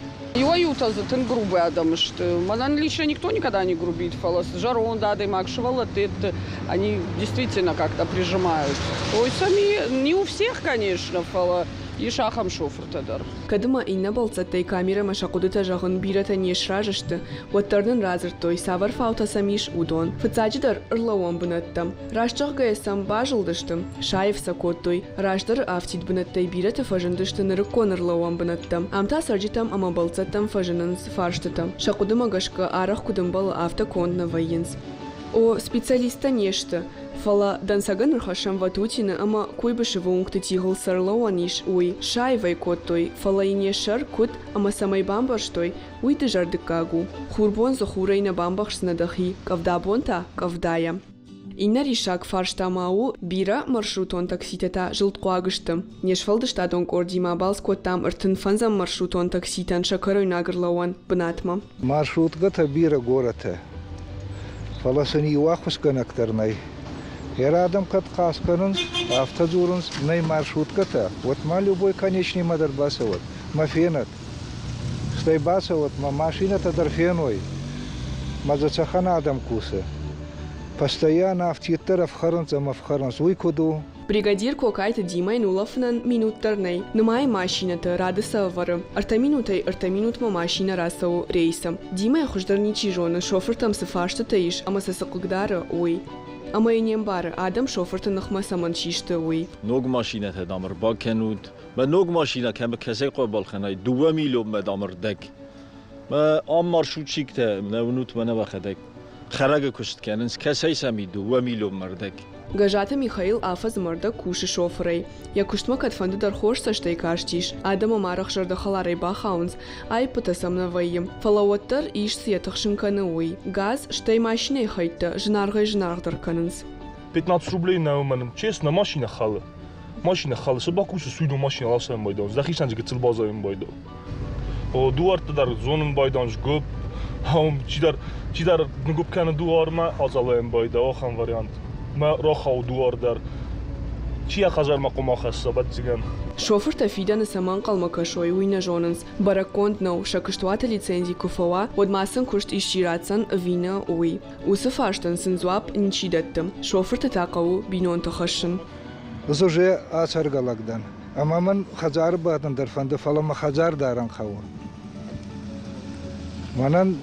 Иуӕй-иутӕ дзы тынг грубый адӕм сты. Мӕнӕн лично никто никогда не грубит, фӕлӕ зӕронд адӕймаг, сывӕллӕтты они действительно как-то прижимают. Ой, сами не у всех, конечно, фӕлӕ ис ахӕм шофыртӕ дӕр. Кӕд ма иннӕ бӕлццӕттӕй камерӕмӕ сӕ хъуыдытӕ зӕгъын бирӕтӕ не сразы сты, уӕддӕр нын радзырдтой, цавӕр фаутӕ сӕм ис, уыдон. Фыццаджыдӕр, ӕрлӕууӕн бынӕттӕ. Раст зӕгъгӕйӕ сӕм базылдысты, саив сӕ кодтой. Раздӕры афтид бынӕттӕй бирӕты фӕзындысты нырыккон ӕрлӕууӕн бынӕттӕ. Ам та цӕрджытӕм ӕмӕ бӕлццӕттӕм фӕзынынц фарстытӕ. Сӕ хъуыдымӕ гӕсгӕ, арӕх куыд ӕмбӕлы, афтӕ конд нӕ вӕййынц. О, специалисттӕ не сты, фӕлӕ дӕнцӕгӕн ӕрхӕссӕм Ватутины ӕмӕ Куйбышевы уынгты тигъыл цы ӕрлӕууӕн ис, уый. Саив ӕй кодтой, фӕлӕ йын йӕ сӕр куыд ӕмӕ цӕмӕй бамбӕрстой, уый дызӕрдыггаг у. Хурбон дзы хурӕй нӕ бамбӕхсдзынӕ дӕхи, къӕвдабон та – къӕвдайӕ. Иннӕ риссаг фарста ма у, бирӕ маршрутон такситӕ та зылдхъуаг сты. Не сфӕлдыстадон къордимӕ абалц кодтам 35-ӕм маршрутон такситӕн сӕ кӕройнаг ӕрлӕууӕн бынатмӕ. Маршруткӕтӕ бирӕ горӕты, фӕлӕ сын иу ӕххуысгӕнӕг дӕр нӕй. Йӕ адӕм кӕд хъаст кӕнынц, афтӕ дзурынц, нӕй маршруткӕтӕ, уӕд ма любой конечныймӕ дӕр бацӕуӕд, мӕ фенӕд. Стӕй бацӕуӕд, мӕ машинӕтӕ дӕр феной, мӕ дзы цӕхӕн адӕм кусы. Постоянно афтиддӕр ӕфхӕрынц ӕмӕ ӕфхӕрынц. Уый куыд у? Бригадир Кокайты Димайӕн улӕфынӕн минут дӕр нӕй. Нымайы машинӕты, рады сӕ ӕвӕры. Ӕртӕ минутӕй ӕртӕ минутмӕ машинӕ рацӕуы рейсы. Димайы хуыздӕр ничи зоны, шофыртӕм цы фарстытӕ ис ӕмӕ сӕ цы хъыгдары, уый. Ӕмӕ йӕ не мбары, адӕм шофырты ныхмӕ цӕмӕн систы, уый. Ног машинӕтӕ, дам, ӕрбакӕнут. Мӕ ног машинӕ кӕмӕ кӕцӕй хъуамӕ балхӕнай? 2 миллионмӕ, дам, ӕрдӕг. Мӕ ам маршрутчиктӕ нӕ уынут мӕнӕ уӕхӕдӕг. Хӕрӕгы куыст кӕнынц, кӕцӕй сӕм и 2 миллионмӕ ӕрдӕг. Гӕзаты Михаил афӕдзы ӕрдӕг кусы шофырӕй. Йӕ куыстмӕ кӕдфӕнды дӕр хорз цӕстӕй кастис, адӕм ӕм арӕх зӕрдӕхӕларӕй бахауынц, аиппытӕ сӕм нӕ вӕййы. Фӕлӕ уӕддӕр ис цы йӕ тыхсын кӕны, уый. Газ, стӕй машинӕйы хӕйттӕ зынаргъӕй-зынаргъдӕр кӕнынц. 15 рублей нӕу мӕнӕн, честно, машинӕ хӕлы. Машинӕ хӕлы, цы бакусы, суйдон машинӕ ласӕн байдон, дӕхицӕн дзы гыццыл базайын байдон. О, дуӕртты дӕр зонын байдан сгуыпп, чидӕр, чидӕр ныгуыпп кӕны дуармӕ, адзалӕн байда, ахӕм вариант. Мӕ рахауы дуар дӕр. Чи йӕ хӕдзармӕ хъуамӕ ахӕсса, ӕвӕццӕгӕн. Шофыртӕ фидӕны цӕмӕ ӕнхъӕлмӕ кӕсой, уый нӕ зонынц. Бӕрӕггонд нӕу, сӕ куыстуаты лицензи куы фӕуа, уӕд ма сын куыст исчи ратдзӕн ӕви нӕ, уый. Уыцы фарстӕн сын дзуапп ничи дӕтты. Шофырты та хъӕуы бинонты хӕссын. Ӕз уже ацӕргӕ лӕг дӕн. Ӕмӕ мӕн хӕдзары бадын дӕр фӕнды, фӕлӕ мӕ хӕдзар дарӕн хъӕуы. Мӕнӕн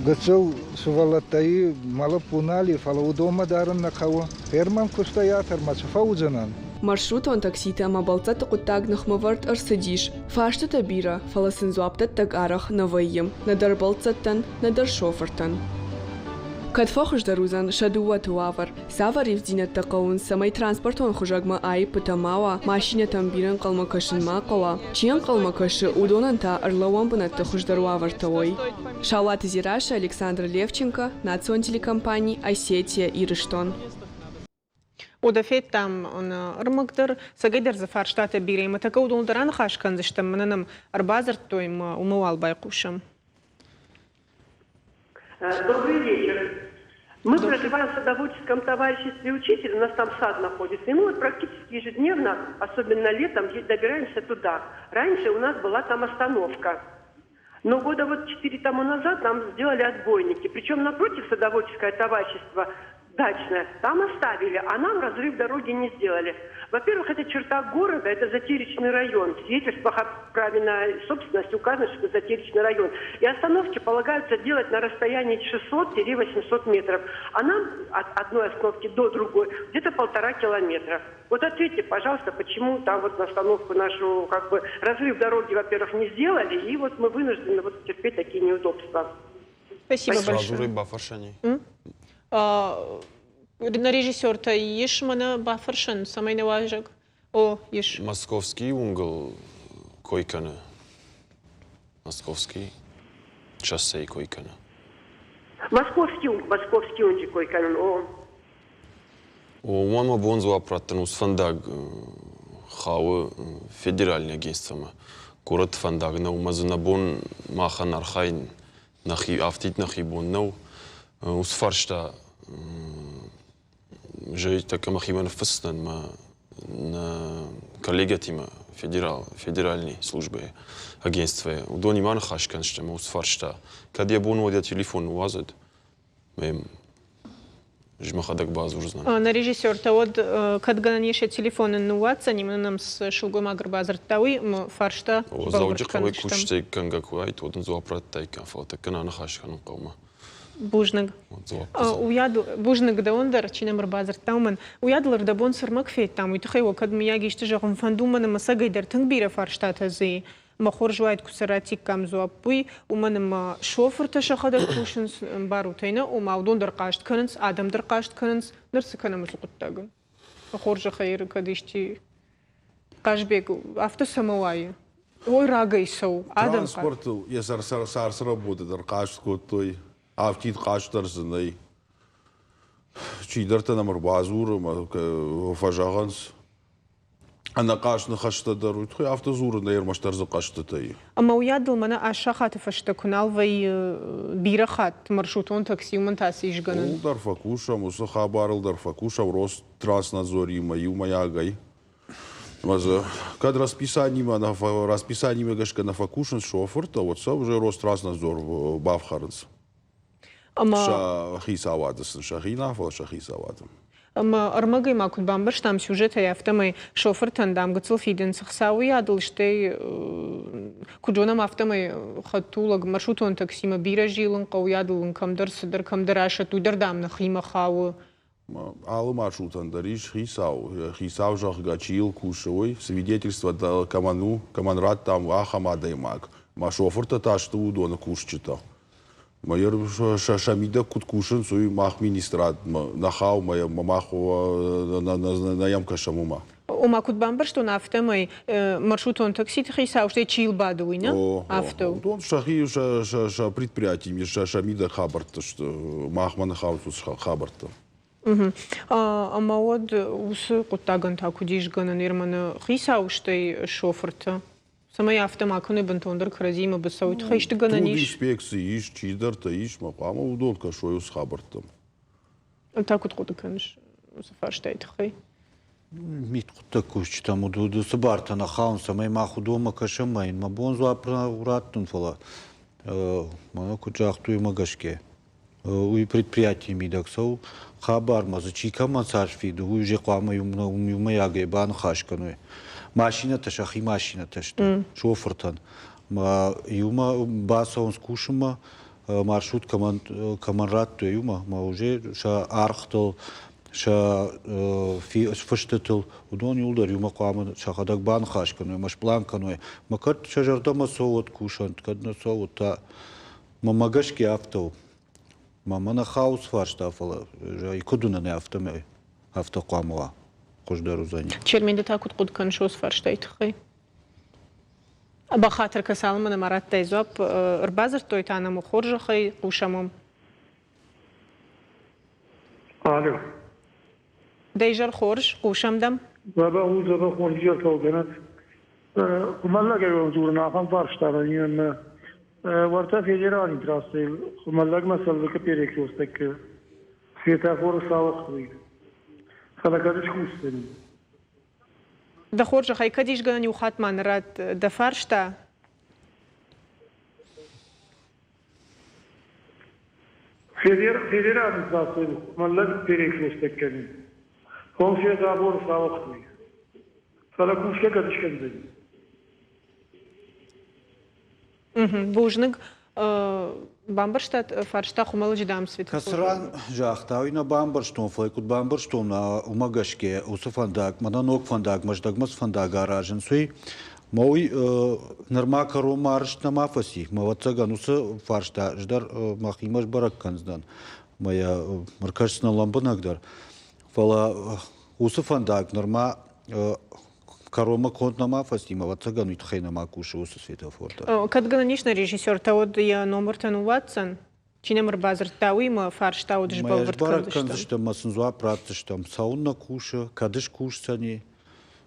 гыццыл сывӕллӕттӕй мӕ лӕппу нал и, фӕлӕ уыдонмӕ дарын нӕ хъӕуы. Фермӕн куыстӕй атӕрмӕ цы фӕуыдзынӕн? Маршрутон такситӕ ӕмӕ бӕлццӕтты хъуыддаг ныхмӕвӕрд ӕрцыдис. Фарстытӕ бирӕ, фӕлӕ сын дзуапдӕттӕг арӕх нӕ вӕййы, нӕдӕр бӕлццӕттӕн, нӕдӕр шофыртӕн. Кӕд фӕхуыздӕр уыдзӕн сӕ дыууӕты уавӕр? Цавӕр ивддзинӕдтӕ хъӕуынц, цӕмӕй транспортон хуызӕгмӕ аиппытӕ ма уа, машинӕтӕм бирӕ ӕнхъӕлмӕ кӕсын ма хъӕуа, чи ӕнхъӕлмӕ кӕсы, уыдонӕн та ӕрлӕууӕн бынӕтты хуыздӕр уавӕртӕ уой? Саулаты Дзерассӕ, Александр Левченко, национ телекомпани «Осетия, Ирыстон». Уӕдӕ федтам ӕрмӕг дӕр, цӕгӕйдӕр дзы фарстатӕ бирӕ ӕмӕ тӕккӕ уыдон дӕр аныхас кӕндзыстӕм, мӕнӕ нӕм ӕрбадзырдтой ӕмӕ уымӕ уал байхъусӕм. Добрый вечер. Мы проживаем в садоводческом товариществе «Учитель», у нас там сад находится. И мы вот практически ежедневно, особенно летом, добираемся туда. Раньше у нас была там остановка. Но года вот четыре тому назад нам сделали отбойники. Причем напротив садоводческое товарищество дачное, там оставили, а нам разрыв дороги не сделали. Во-первых, это черта города, это затеречный район. В свидетельствах о праве на собственность указано, что это затеречный район. И остановки полагаются делать на расстоянии 600-800 метров. А нам от одной остановки до другой где-то 1,5 километра. Вот ответьте, пожалуйста, почему там вот на остановку нашу как бы разрыв дороги, во-первых, не сделали, и вот мы вынуждены вот терпеть такие неудобства. Спасибо Сразу большое. бафӕрсӕни. На режиссертӕ ис мӕнӕ бафӕрсӕн, цӕмӕй нӕ уазӕг. О, ис. Московский уынгыл кой кӕны. Московский шоссейы кой кӕны. Московский уынг, Московский уынджы кой кӕнын, о. Уымӕн мӕ бон дзуапп раттын уыцы фӕндаг хауы федеральный агентствомӕ. Горӕты фӕндаг нӕу, ӕмӕ дзы нӕ бон махӕн архайын нӕхи афтид нӕхи бон нӕу. Уыцы фарста зӕй тӕккӕ мӕхимӕ ныффысдзынӕн мӕ нӕ коллегӕтимӕ федерал, федеральный службӕйы агентствойы. Уыдонимӕ ныхас кӕндзыстӕм уыцы фарста. Кӕд йӕ бон уӕд йӕ телефон ныууадзӕд, ӕз мӕхӕдӕг бадзурдзынӕн. Нӕ режиссертӕ уӕд кӕд гӕнӕн ис йӕ телефон ын ныууадздзӕни, мӕнӕ нӕм цы сылгоймаг ӕрбадзырдта, уый фарста бӕлвырд Дзӕуджыхъӕуӕй кусджытӕй кӕнгӕ куы уаид, уӕд ын дзуапп радтаиккам, фӕлӕ тӕккӕ нӕ аныхас кӕнын хъӕумӕ. Бузныг. Уыйадыл бузныг дӕуӕн дӕр, чи нӕм ӕрбадзырдта, уымӕн. Уыйадыл ӕрдӕбон цы рмӕг федтам, уый тыххӕй уӕ кӕд мыййаг исты зӕгъын фӕнды, уымӕн ӕмӕ ӕцӕгӕйдӕр тынг бирӕ фарстатӕ дзы и. Мӕ хорз уаид, куы сӕ раттиккам дзуапп, уый, уымӕн ӕмӕ шофыртӕ сӕхӕдӕг кусынц, ӕмбарут ӕй, нӕ? Ома уыдон дӕр хъаст кӕнынц, адӕм дӕр хъаст кӕнынц. Ныр цы кӕнӕм уыцы хъуыддагӕн? Хорзӕхӕй кӕд исчи Хъазбег, афтӕ цӕмӕ уайы? Ой, рагӕй цӕуы. Адӕм Транспортыл йӕ сӕрсӕрӕботы дӕр хъаст кодтой, афтид хъаст дӕр дзы нӕй. Чидӕртӕ нӕм ӕрбадзуры ӕмӕ фӕзӕгъынц, ӕнӕхъаст ныхӕстӕ дӕр, уый тыххӕй афтӕ дзурын нӕй ӕрмӕстдӕр дзы хъӕстытӕй. Ӕмӕ уыйадыл мӕнӕ ас сахаты фӕстӕ куы нал вӕййы бирӕ хатт маршрутон такси, уымӕн та цы ис гӕнӕн? Ууыл дӕр фӕкусӕм, уыцы хабарыл дӕр фӕкусӕм Ространснадзоримӕ иумӕйагӕй. Ӕмӕ дзы кӕд расписанимӕ, расписанимӕ гӕсгӕ нӕ фӕкусынц шофыртӕ, уӕд сӕ уже Ространснадзор бафхӕрынц. Ӕмӕ сӕ хицауады сын сӕхи нӕ, фӕлӕ сӕ хицауады. Ӕмӕ ӕрмӕгӕй ма куыд бамбӕрстам сюжетӕй, афтӕмӕй шофыртӕн, дам, гыццыл фидынц хцауыйадыл, стӕй куыд зонӕм, афтӕмӕй хӕдтулӕг маршрутон таксимӕ бирӕ зилын хъӕуы, уыйадыл ын кӕмдӕр цыдӕр, кӕмдӕр асӕтт, уый дӕр, дам, нӕхимӕ хауы. Алы маршрутӕн дӕр ис хицау. Хицау, зӕгъгӕ, чи йыл кусы, уый свидетельство кӕмӕн у, кӕмӕн радтам, ахӕм адӕймаг. Мӕ шофыртӕ та сты уыдоны кусджытӕ. Мӕ сӕ мидӕг куыд кусынц, уый мах министрадмӕ нӕ хауы, мах нӕ йӕм кӕсӕм уымӕ. Ома, куыд бамбӕрстон, афтӕмӕй маршрутон такситы хицау, стӕй чи йыл бады, уый нӕ? Афтӕ у. Уыдон сӕхи сӕ предприятиимӕ сӕ мидӕг хабӕрттӕ сты, махмӕ нӕ хауынц уыцы хабӕрттӕ. Ӕмӕ уӕд уыцы хъуыддагӕн та куыд ис гӕнӕн Ерманы хицау, стӕй шофырты? Цӕмӕй афтӕ ма кӕной бынтондӕр кӕрӕдзимӕ быцӕу, уый тыххӕй исты гӕнӕн ис? Инспекци ис, чидӕртӕ ис, мӕ хъуамӕ уыдон кӕсой уыцы хабӕрттӕм. Та куыд хъуыды кӕныс уыцы фарстайы тыххӕй? Мидхъуыддаг кусджытӕм уыцы бартӕ нӕ хауынц, цӕмӕй мах уыдонмӕ кӕсӕм, ӕмӕ йын мӕ бон дзуапп раттын, фӕлӕ мӕнӕ куыд загътой, уымӕ гӕсгӕ уый предприятийы мидӕг цӕуы хабармӕ дзы чи кӕмӕн цас фиды, уый уже хъуамӕ иумӕйагӕй баныхас кӕной. Машинӕтӕ сӕхи машинӕтӕ сты шофыртӕн. Иумӕ бацӕуынц кусынмӕ, маршрут кӕмӕн, кӕмӕн радтой, иумӕ, ӕмӕ уже сӕ ӕргътыл, сӕ фыстытыл, уыдон иуылдӕр иумӕ хъуамӕ сӕхӕдӕг баныхас кӕной ӕмӕ сплан кӕной. Мӕ кӕд сӕ зӕрдӕмӕ цӕуы, уӕд кусӕнт, кӕд нӕ цӕуы, уӕд та мӕ гӕсгӕ афтӕ у. Мӕ нӕ хауц фарста, фӕлӕ куыд уынын, афтӕмӕй афтӕ хъуамӕ уа, хуыздӕр уыдзӕни. Чермен, ды та куыд хъуыды кӕныс уыцы фарстайы тыххӕй? Бахатыр кӕ, цалынмӕ нӕма радтай дзуапп, ӕрбадзырдтой та нӕм хорзӕхӕй, хъусӕм уӕм. Алло. Дӕ изӕр хорз, хъусӕм дӕм. Дзӕбӕх у, дзӕбӕх хорз изӕр кӕугӕнӕт. Хуымӕллӕгӕй уӕм дзурын ахӕм фарста мӕ Уӕртӕ федералон трассӕйыл Хуымӕллӕгмӕ Цӕллыкы перекрестокы светофоры сауыгътой. Фӕлӕ кӕд скусдзӕни? Дӕ хорзӕхӕй, кӕд ис гӕнӕн иу хатт ма ратт дӕ фарста? Федералон трассӕйыл Хуымӕллӕг перекресток кӕны. Хом светофоры сауыгътой. Фӕлӕ кусгӕ кӕд скӕндзӕни? Бузныг. Бамбӕрстат фарста Хуымӕллӕджы дам Светлана? Кӕцыран загъта, уый нӕ бамбӕрстон, фӕлӕ куыд бамбӕрстон, уымӕ гӕсгӕ уыцы фӕндаг, мӕнӕ ног фӕндаг, Мӕздӕгмӕ цы фӕндаг аразынц, уый мӕ уый нырма кӕронмӕ арӕзт нӕма фӕци. Мӕ ӕвӕццӕгӕн уыцы фарста ӕз дӕр мӕхимӕ сбӕрӕг кӕндзынӕн, мӕ йӕ ӕркӕсдзынӕн лӕмбынӕгдӕр. Фӕлӕ уыцы фӕндаг нырма кӕронмӕ конд нӕма фӕци, ӕмӕ ӕвӕццӕгӕн уый тыххӕй нӕма кусы уыцы светофор дӕр. Кӕд гӕнӕн ис нӕ режиссертӕ, уӕд йӕ номыртӕ ныууадздзӕн? Чи нӕм ӕрбадзырдта, уыимӕ фарста уыд сбӕлвырд кӕндзыстӕм. кӕндзыстӕм ӕмӕ сын дзуапп ратдзыстӕм. Цӕуылнӕ кусы, кӕд скусдзӕни,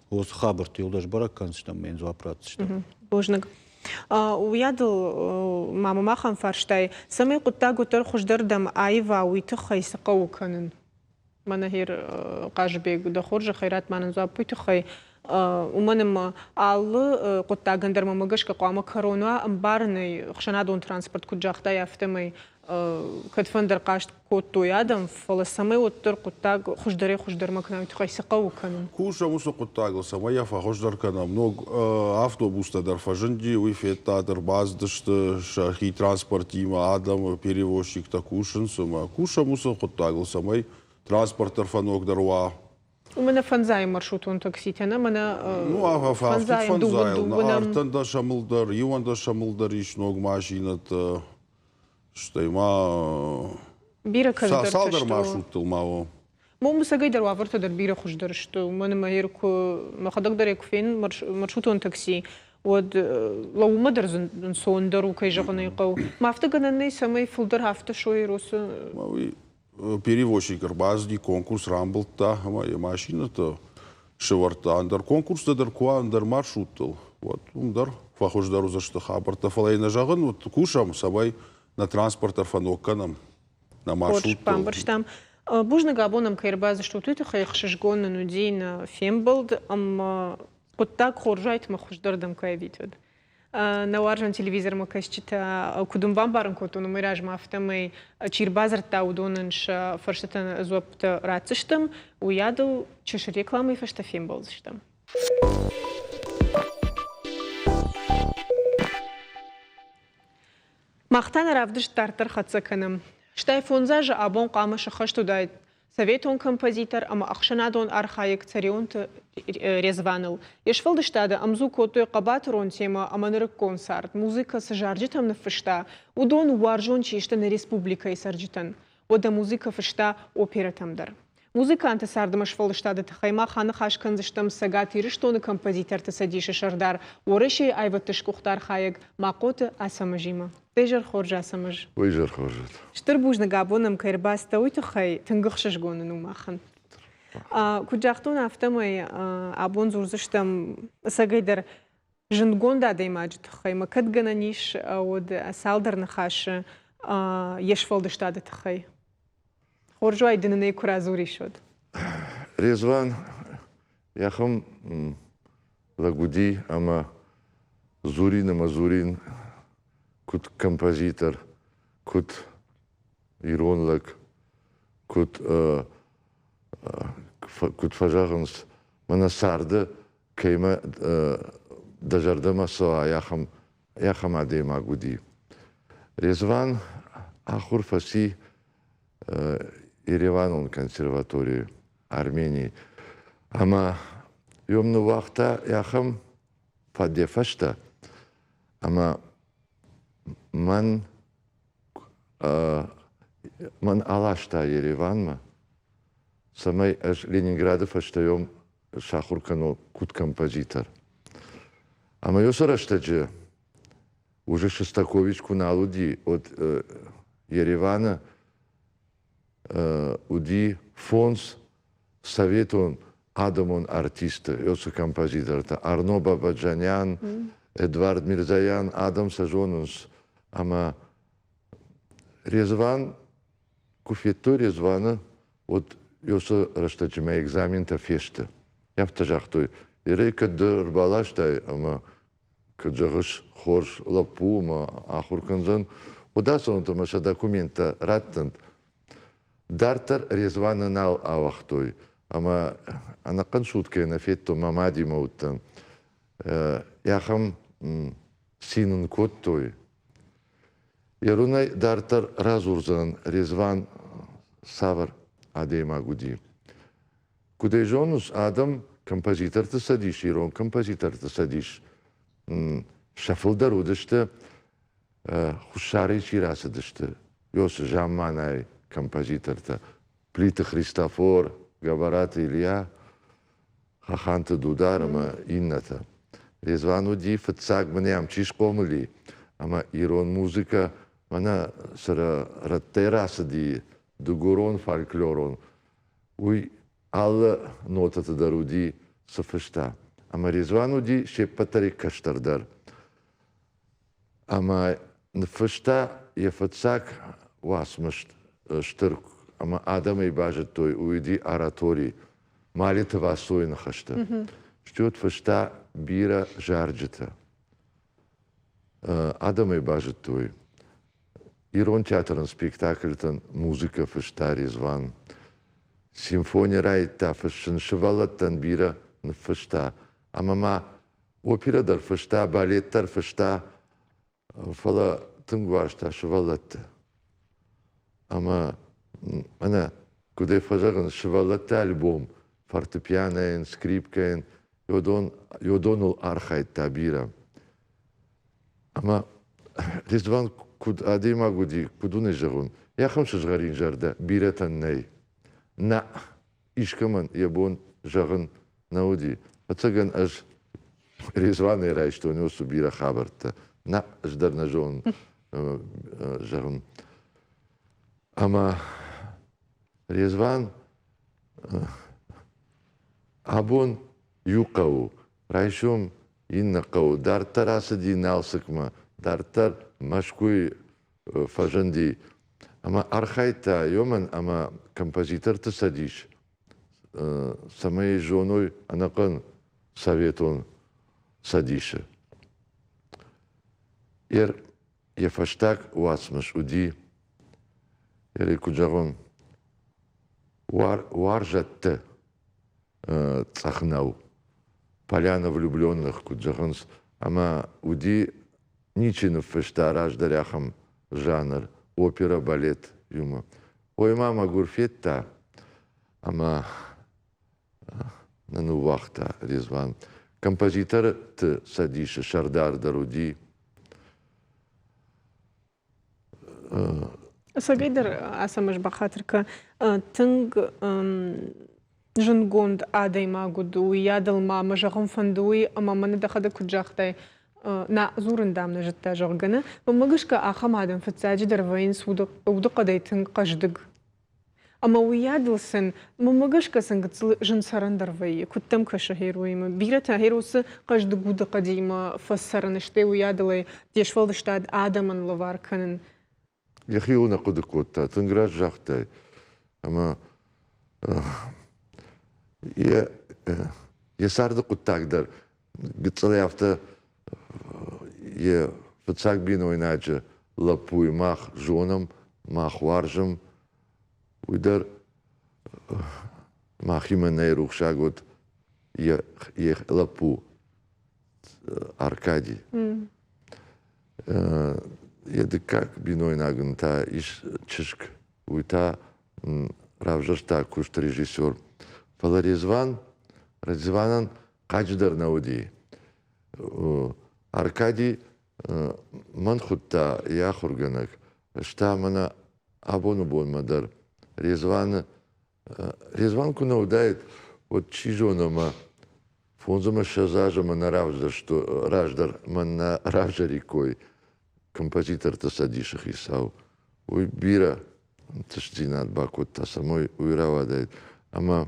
уыцы хабӕртты иуылдӕр сбӕрӕг кӕндзыстӕм ӕмӕ йын дзуапп ратдзыстӕм. Бузныг. Уыйадыл ма мӕм ахӕм фарстай, цӕмӕй хъуыддаг уӕддӕр хуыздӕрдӕм аива, уый тыххӕй цы хъӕуы кӕнын? Мӕнӕ Хъазыбег, дӕ хорзӕхӕй ратт ма нын дзуапп уый тыххӕй, уымӕн ӕмӕ алы хъуыддагӕн дӕр мӕмӕ гӕсгӕ хъуамӕ кӕрон уа ӕмбарынӕй, ӕхсӕнадон транспорт куыд загътай, афтӕмӕй кӕдфӕндӕр хъаст кодтой адӕм, фӕлӕ цӕмӕй уӕддӕр хъуыддаг хуыздӕрӕй хуыздӕрмӕ кӕна, уый тыххӕй цы хъӕуы кӕнын? Кусӕм уыцы хъуыддагыл, цӕмӕй йӕ фӕхуыздӕр кӕнӕм. Ног автобустӕ дӕр фӕзынди, уый федтат, ӕрбацыдысты сӕхи транспортимӕ, адӕмы перевозчиктӕ кусынц ӕмӕ кусӕм уыцы хъуыддагыл, цӕмӕй транспорт дӕр фӕногдӕр уа. Мӕнӕ фӕндзайы маршрутон такситӕ, нӕ мӕнӕ Ну, фӕндзайы дыууынӕм. Ӕртӕндӕсӕмыл дӕр, иуӕндӕсӕмыл дӕр ис ног машинӕтӕ, стӕй ма бирӕ кӕстӕртӕ цалдӕр маршруттыл ма у. Момусагӕй дӕр уавӕртӕ дӕр бирӕ хуыздӕр сты. Уымӕн ӕмӕ йер куы мӕхӕдӕг дӕр куы фенын маршрутон такси, уӕд лӕууынмӕ дӕр ӕнцондӕр у, кӕй зӕгъын ӕй хъӕуы. Ма афтӕ гӕнӕн нӕй, цӕмӕй фылдӕр афтӕ суой росы. Перевозчик ӕрбацыди, конкурс рамбылдта ӕмӕ йӕ машинӕтӕ сӕвӕрдта. Ӕндӕр конкурстӕ дӕр куы уа, ӕндӕр маршруттыл, уӕд уым дӕр фӕхуыздӕр уыдзысты хабӕрттӕ. Фӕлӕ йын нӕ зӕгъын, уӕд кусӕм, цӕмӕй нӕ транспорт дӕр фӕног кӕнӕм. нӕ маршруттыл. Бамбӕрстам. Бузныг абон ӕм кӕй ӕрбацыдыстут, уый тыххӕй ӕхсызгон нын уыди нӕ фембӕлд ӕмӕ хъуыддаг хорз уайт ӕмӕ хуыздӕрдӕм кӕй ӕвитыд. Нӕ уарзон телевизормӕ кӕсджытӕ куыд уын бамбарын кодтон, уымӕй размӕ афтӕмӕй чи ӕрбадзырдта, уыдонӕн сӕ фӕрстытӕн дзуӕпптӕ ратдзыстӕм. Уыйадыл чысыл рекламӕйы фӕстӕ фембӕлдзыстӕм. Мах та нӕ равдыст дарддӕр хӕццӕ кӕнӕм. Стӕй фондз азы абон хъуамӕ сӕххӕст уыдаид советон композитор ӕмӕ ӕхсӕнадон архайӕг Цӕрионты Резваныл. Йе сфӕлдыстады ӕмдзу кодтой хъӕбатырон темӕ ӕмӕ нырыккон цард, музыкӕ цы зарджытӕм ныффыста, уыдон уарзон чи сты нӕ республикӕйы цӕрджытӕн. Уӕдӕ музыкӕ фыста оперӕтӕм дӕр. Музыканты цардмӕ сфӕлдыстады тыххӕй мах аныхас кӕндзыстӕм Цӕгат Ирыстоны композиторты цӕдисы сӕрдар, Уӕрӕсейы аивӕдты сгуыхт архайӕг Махъоты Ацӕмӕзимӕ. Де зӕр хорз, Ацӕмӕз. Уый зӕр хорз. Стыр бузныг абон ӕм кӕй ӕрбацыдтӕ, уый тыххӕй тынг ӕхсызгон ын у махӕн. Куыд загътон, афтӕмӕй абон дзурдзыстӕм ӕцӕгӕйдӕр зындгонд адӕймаджы тыххӕй ма кӕд гӕнӕн ис, уӕд цалдӕр ныхасы йе сфӕлдыстады тыххӕй. Хорз уай дын ын ӕй куы радзурис, уӕд. Резван йӕхӕм лӕг уыди ӕмӕ дзурин ӕмӕ дзурин куыд композитор, куыд ирон лӕг, куыд, куыд фӕзӕгъынц, мӕнӕ царды кӕимӕ дӕ зӕрдӕмӕ цӕуа, ахӕм, ахӕм адӕймаг уыди. Резван ахуыр фӕци Ереванон консерваторийы Арменийы. Ӕмӕ йӕм ныууагъта ахӕм фӕд йӕ фӕстӕ, ӕмӕ мӕн, мӕн аласта Ереванмӕ, цӕмӕй ӕз Ленинграды фӕстӕ йӕм сахуыр кӕнон куыд композитор. Ӕмӕ уыцы рӕстӕджы уже Шостакович куы нал уыди, уӕд Ереваны уыди фондз советон адӕмон артисты, уыцы композитортӕ Арно Бабаджанян, Эдвард Мирзаян, адӕм сӕ зонынц. Ӕмӕ Резван, куы федтой Резваны, уӕд уыцы рӕстӕджы мӕ экзаментӕ фесты. Афтӕ загътой, Ирӕй кӕд ды ӕрбаластай ӕмӕ кӕд зӕгъыс, хорз лӕппу ӕмӕ ахуыр кӕндзӕн, уӕд ацӕуӕнт ӕмӕ сӕ документтӕ раттӕнт. Дарддӕр Резваны нал ауагътой ӕмӕ ӕнӕхъӕн суткӕйы нӕ федтон, мӕ мадимӕ уыдтӕн. Ахӕм цин ын кодтой. Ерунӕй дарддӕр радзурдзӕн Резван цавӕр адӕймаг уыди. Куыд ӕй зоныс, адӕм композиторты цӕдис, ирон композиторты цӕдис сӕ фылдӕр уыдысты Хуссарӕй чи рацыдысты, Иосы замманайы композитортӕ Плиты Христофор, Гӕбӕраты Илья, Хаханты Дудар ӕмӕ иннӕтӕ. Резван уыди, фыццаг мын ӕм чи схъомыл и, ӕмӕ ирон музыкӕ. Мӕнӕ цы рӕттӕй рацыди дыгурон фольклорон, уый алы нотӕты дӕр уыди цы фыста. Ӕмӕ Резван уыди се ппӕтӕй кӕстӕрдӕр. Ӕмӕ ныффыста йӕ фыццаг уацмыс стыр ӕмӕ адӕмӕй базыдтой, уый уыди ораторий Малиты Васойы ныхӕстӕ. Стюарт фыста бирӕ зарджытӕ. Адӕмӕй базыдтой. Ирон театрӕн спектакльтӕн музыкӕ фыста Резван. Симфони райдыдта фыссын, сывӕллӕттӕн бирӕ ныффыста. Ӕмӕ ма оперӕ дӕр фыста, балет дӕр фыста, фӕлӕ тынг уарзта сывӕллӕтты. Ӕмӕ мӕнӕ куыдӕй фӕзӕгъынц, сывӕллӕтты альбом фортепианойӕн, скрипкӕйӕн, уыдоныл архайдта бирӕ. Ӕмӕ Резван куыд адӕймаг уыди, куыд уын ӕй зӕгъон, ахӕм сызгъӕрин зӕрдӕ бирӕтӕн нӕй. Нӕ, искӕмӕн йӕ бон зӕгъын нӕ уыди. Ӕцӕгӕн ӕз Резванӕй райстон уыцы бирӕ хабӕрттӕ. Нӕ, ӕз дӕр нӕ зонын зӕгъын. Ӕмӕ Резван абон иу хъӕу, райсом иннӕ хъӕу, дарддӕр ацыди Налцыкмӕ, дарддӕр Мӕскуыйы фӕзынди ӕмӕ архайдта уымӕн ӕмӕ композиторты цӕдис цӕмӕй зоной ӕнӕхъӕн Советон Цӕдисы. Йӕ фӕстаг уацмыс уыди, куыд зӕгъон, уарзӕтты цъӕх нӕу. Поляна влюбленных, куыд зӕгъынц, ӕмӕ уыди ничи ныффыста раздӕр ахӕм жанр, опера, балет иумӕ. Ой ма мӕгуыр федта ӕмӕ нӕ ныууагъта Резван. Композиторты цӕдисы сӕрдар дӕр уыди. Ӕцӕгӕйдӕр Ацӕмӕз бахатыр кӕ, тынг зындгонд адӕймаг уыд, уыйадыл ма мӕ зӕгъын фӕнды уый, ӕмӕ мӕнӕ дӕхӕдӕг куыд загътай, нӕ дзурын дам нӕ зыдта, зӕгъгӕ, нӕ. Мӕнмӕ гӕсгӕ ахӕм адӕм фыццаджыдӕр вӕййынц удыхъӕдӕй тынг хъӕздыг. Ӕмӕ уыйадыл сын, мӕнмӕ гӕсгӕ сын гыццыл зын цӕрӕн дӕр вӕййы. Куыд дӕм кӕсы героимӕ? Бирӕтӕ геросы хъӕздыг удыхъӕдимӕ фӕцӕрын, стӕй уыйадыл ӕй де сфӕлдыстад адӕмӕн лӕвар кӕнын. Йӕхиуыл нӕ хъуыды кодта, тынг раст загътай. Ӕмӕ йӕ, йӕ царды хъуыддаг дӕр гыццылӕй афтӕ йӕ фыццаг бинойнаджы лӕппуйы мах зонӕм, мах уарзӕм, уый дӕр махимӕ нӕй рухсаг уыд йӕ, йӕ лӕппу Аркади. Йӕ дыккаг бинойнаг ын та ис чызг, уый та равзӕрста куыст режиссер. Фӕлӕ Резван, Резванӕн хъаджыдӕр нӕ уыди. Аркади мӕн хуыдта йӕ ахуыргӕнӕг, ӕз та мӕнӕ абоны бонмӕ дӕр Резваны Резван куы нӕ уыдаид, уӕд чи зоны ӕмӕ 25 азы мӕ нӕ раздӕр мӕн нӕ равзариккой композиторты цӕдисы хицау. Уый бирӕ ӕнтыстдзинад бакодта, цӕмӕй уый рауадаид. Ӕмӕ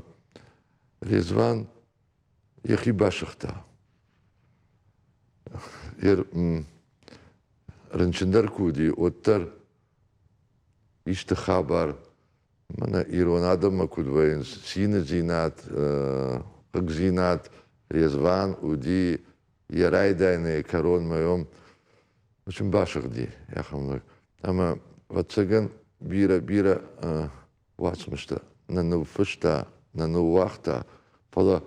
Резван йӕхи басыгъта. Рынчындӕр куы уыди, уӕддӕр исты хабар мӕнӕ ирон адӕммӕ куыд вӕййынц, циныдзинад, хъыгдзинад, Резван уыди йӕ райдайӕнӕй кӕронмӕ уым сын басыгъди ахӕм лӕг. Ӕмӕ, ӕвӕццӕгӕн, бирӕ-бирӕ уацмыстӕ нӕ ныффыста, нӕ ныууагъта, фӕлӕ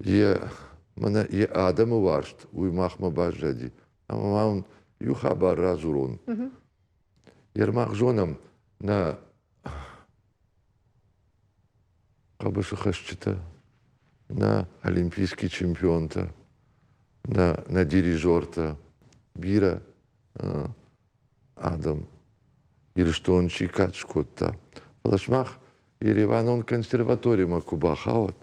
йӕ мӕнӕ йӕ адӕмы уарзт уый махмӕ баззади. Ӕмӕ ма уын иу хабар радзурон. Ермак зонӕм, нӕ хъӕбысыхӕсджытӕ, нӕ олимпийский чемпионтӕ, нӕ, нӕ дирижертӕ, бирӕ адӕм Ирыстон чи кад скодта. Фӕлӕ сымах Ереванон консерваторимӕ куы бахауат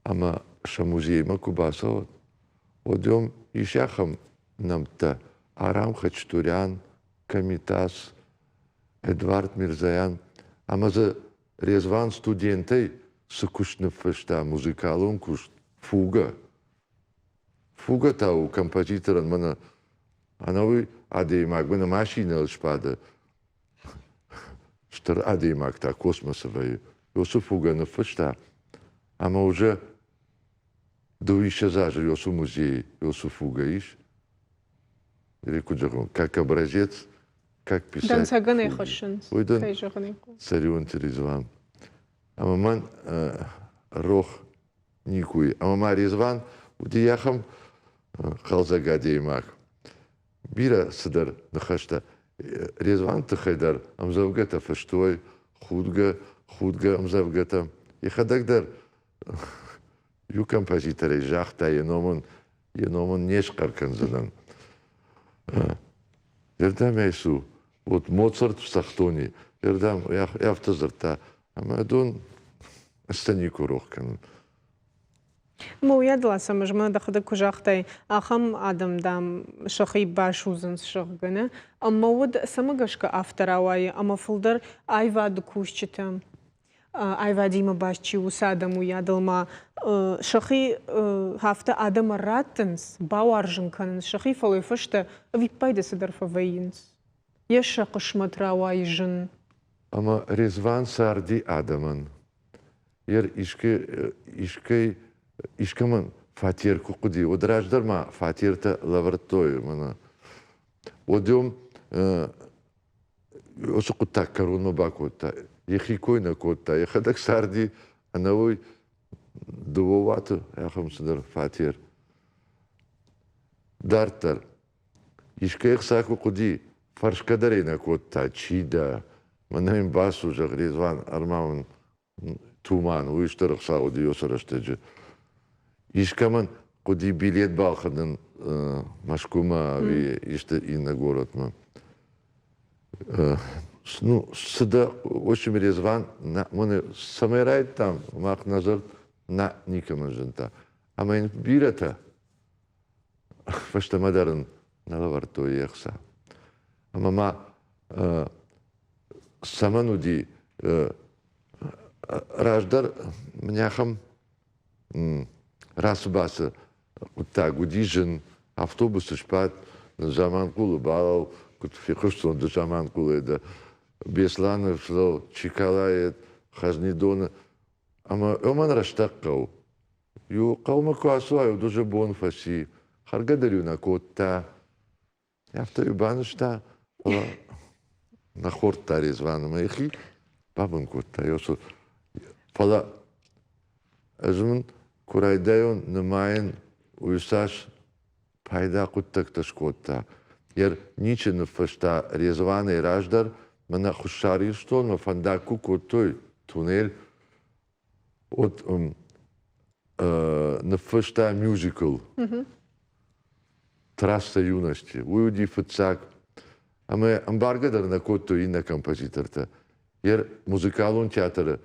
ӕмӕ сӕ музеймӕ куы бацӕуат, уӕд уым ис ахӕм нӕмттӕ Арам Хачатурян, Комитас, Эдвард Мирзаян ӕмӕ дзы Резван студентӕй цы куыст ныффыста, музыкалон куыст, фугӕ. Фугӕ та у композиторӕн мӕнӕ ӕнӕуый адӕймаг мӕнӕ машинӕйыл сбады, стыр адӕймаг та космосы вӕййы. Уыцы фугӕ ныффыста ӕмӕ уже дыууиссӕдз азы Йосу музейы Йосу фугӕ ис. Или куыд зӕгъон, как образец, как писать. Дӕнцӕгӕн ӕй хӕссынц, Уый дын кӕй зӕгъын ӕй хъӕуы. Цӕрионты Резван. Ӕмӕ мӕн рох никуы. Ӕмӕ ма Резван уыди ахӕм хъӕлдзӕг адӕймаг. Бирӕ цыдӕр ныхӕстӕ. Резваны тыххӕй дӕр ӕмдзӕвгӕтӕ фыстой, худгӕ, худгӕ ӕмдзӕвгӕтӕ. Йӕхӕдӕг дӕр иу композиторӕй загъта, йӕ ном ын, йӕ ном ын не схъӕр кӕндзынӕн. Ердӕм ӕй цу, вот Моцарт в Сахтоне, ердӕм афтӕ дзырдта, ӕмӕ дон ӕз сӕ никуы рох кӕнын. Ӕмӕ уыйадыл Ацӕмӕз, мӕнӕ дӕхӕдӕг куы загътай, ахӕм адӕм, дам, сӕхи басудзынц, зӕгъгӕ, нӕ? Ӕмӕ уӕд цӕмӕ гӕсгӕ афтӕ рауайы, ӕмӕ фылдӕр аивады кусджытӕ, аивадимӕ баст чи у, уыцы адӕм уыйадыл ма сӕхи афтӕ адӕмӕн раттынц, бауарзын кӕнынц сӕхи, фӕлӕ фӕстӕ ӕвиппайды цыдӕр фӕвӕййынц. Йӕ сӕ хъысмӕт рауайы зын. Ӕмӕ Резван царди адӕмӕн. Ер искӕй искӕмӕн фатер куы хъуыди, уӕд раздӕр ма фатертӕ лӕвӕрдтой мӕнӕ. Уӕд уым уыцы хъуыддаг кӕронмӕ бакодта. Йӕхи кой нӕ кодта, йӕхӕдӕг царди ӕнӕуый дыууӕ уаты ахӕм цыдӕр фатер. Дарддӕр искӕй ӕхца куы хъуыди, фӕрсгӕ дӕр ӕй нӕ кодта, чи дӕ, мӕнӕ йын бацу, зӕгъ, Резван, ӕрма мын туман, уый стыр ӕхца уыди уыцы рӕстӕджы. Искӕмӕн хъуыди билет балхӕнын Мӕскуымӕ ӕви исты иннӕ горӕтмӕ. Ну, цы дӕ, в общем, Резван, цӕмӕй райдыдтам, мах нӕ дзырд нӕ никӕмӕн зынта. Ӕмӕ йын бирӕтӕ фӕстӕмӕ дӕр ын нӕ лӕвӕрдтой йе хца. Ӕмӕ ма цӕмӕн уыди раздӕр мын ахӕм рацыбацы хъуыддаг уыди зын. Автобусы сбадт, Заманхъулы балау, куыд фехъуыстон ды Заманхъулӕй дӕ, Беслӕны флау, Чиколайы, Хӕзнидоны. Ӕмӕ уымӕн рӕстӕг хъӕуы. Иу хъӕумӕ куы ацӕуай, уӕд уже бон фӕци. Хӕргӕ дӕр-иу нӕ кодта. Афтӕ-иу банызта, фӕлӕ нӕ хордта Резван ӕмӕ йӕхи бабын кодта. Фӕлӕ ӕз мын куы райдайон нымайын, уый цас пайда хъуыддӕгтӕ скодта. Йӕ ничи ныффыста Резванӕй раздӕр, мӕнӕ Хуссар Ирыстонмӕ фӕндаг куы кодтой, туннель, Вот ныффыста мюзикл «Трасса юности». Уый уыди фыццаг. Ӕмӕ ӕмбаргӕ дӕр нӕ кодтой иннӕ композитортӕ. Йӕ музыкалон театры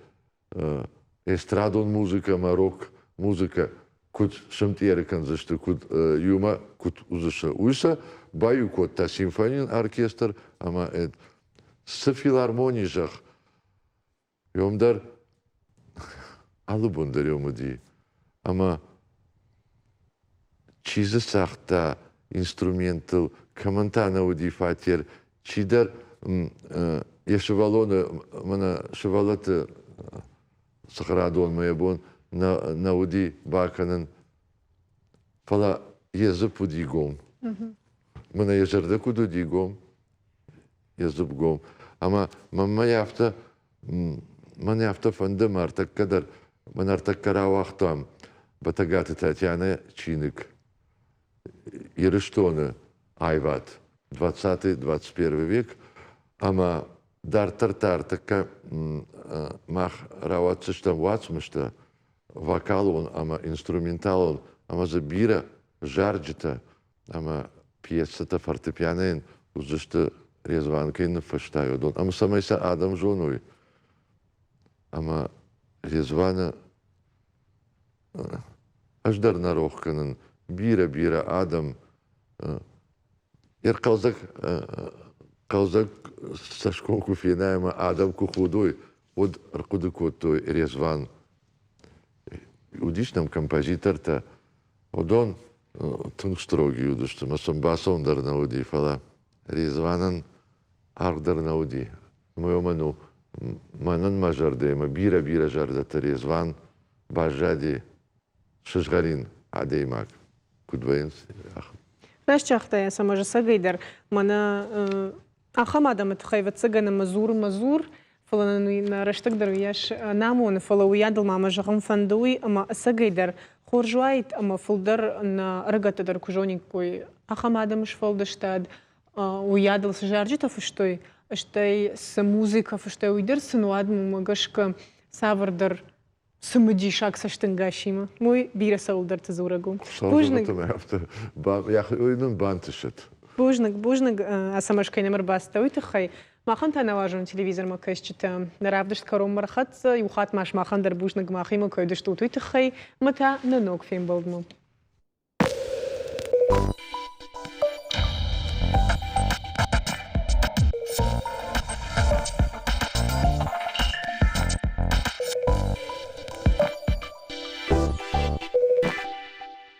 эстрадон музыкӕ ӕмӕ рок-музыкӕ куыд сымтъеры кӕндзысты, куыд иумӕ куыд уыдзысты, уый сӕ баиу кодта симфонион оркестр ӕмӕ цы филармони зӕгъ, Уым дӕр алы бон дӕр уым уыди. Ӕмӕ чи дзы цагъта инструменттыл, кӕмӕн та нӕ уыди фатер, чидӕр йӕ сывӕллоны, мӕнӕ сывӕллӕтты цӕхӕрадонмӕ йӕ бон нӕ уыди бакӕнын, фӕлӕ йӕ дзыпп уыди гом. Мӕнӕ йӕ зӕрдӕ куыд уыди гом, йӕ дзыпгом. Ӕмӕ мӕнмӕ афтӕ, мӕн афтӕ фӕнды, мӕ ӕртӕккӕ дӕр, мӕн ӕртӕккӕ рауагътам Бӕтӕгаты Татьянӕ чиныг Ирыстоны аивад 20-21 век ӕмӕ дарддӕр та ӕртӕккӕ мах рауадздзыстӕм уацмыстӕ вокалон ӕмӕ инструменталон ӕмӕ дзы бирӕ зарджытӕ ӕмӕ пьесӕтӕ фортепианойӕн уыдзысты Резван кӕй ныффыста, уыдон. Ӕмӕ цӕмӕй сӕ адӕм зоной, ӕмӕ Резваны ӕз дӕр нӕ рох кӕнын, бирӕ-бирӕ адӕм ӕрхъӕлдзӕг. Хъӕлдзӕг цӕсгом куы фенай ӕмӕ адӕм куы худой, уӕд ӕрхъуыды кодтой Резван. Уыдис нӕм композитортӕ, уыдон тынг строги уыдысты, ӕмӕ сӕм бацӕуын дӕр нӕ уыди, фӕлӕ Резванӕн аргъ дӕр нӕ уыди. Ӕмӕ уымӕн у мӕнӕн мӕ зӕрдӕмӕ бирӕ-бирӕ зӕрдӕты Резван баззади сызгъӕрин адӕймаг, куыд вӕййынц, ахӕм. Раст загътай, Ацӕмӕз, ӕцӕгӕй дӕр мӕнӕ ахӕм адӕмы тыххӕй, ӕвӕццӕгӕн, ӕмӕ дзур мӕ дзур, фӕлӕ нын уый нӕ рӕстӕг дӕр уыйас нӕ амоны, фӕлӕ уыйадыл ма мӕ зӕгъын фӕнды уый, ӕмӕ ӕцӕгӕй дӕр хорз уаид, ӕмӕ фылдӕр нӕ ӕрыгӕттӕ дӕр куы зониккой ахӕм адӕмы сфӕлдыстад, уыйадыл цы зарджытӕ фыстой, стӕй цы музыкӕ фыстой, уый дӕр сын уӕд уымӕ гӕсгӕ цавӕрдӕр цымыдисаг цӕстӕнгасимӕ. Уый бирӕ цӕуылдӕрты дзурӕг у. Бузныг. Уый нын бантысыд. Бузныг, бузныг, Ацӕмӕз кӕй нӕм ӕрбацыдтӕ, уый тыххӕй. Махӕн та нӕ уарзон телевизормӕ кӕсджытӕ нӕ равдыст кӕронмӕ рхӕццӕ. Иу хатт ма сымахӕн дӕр бузныг махимӕ кӕй уыдыстут, уый тыххӕй. Ӕмӕ та нӕ ног фембӕлдмӕ.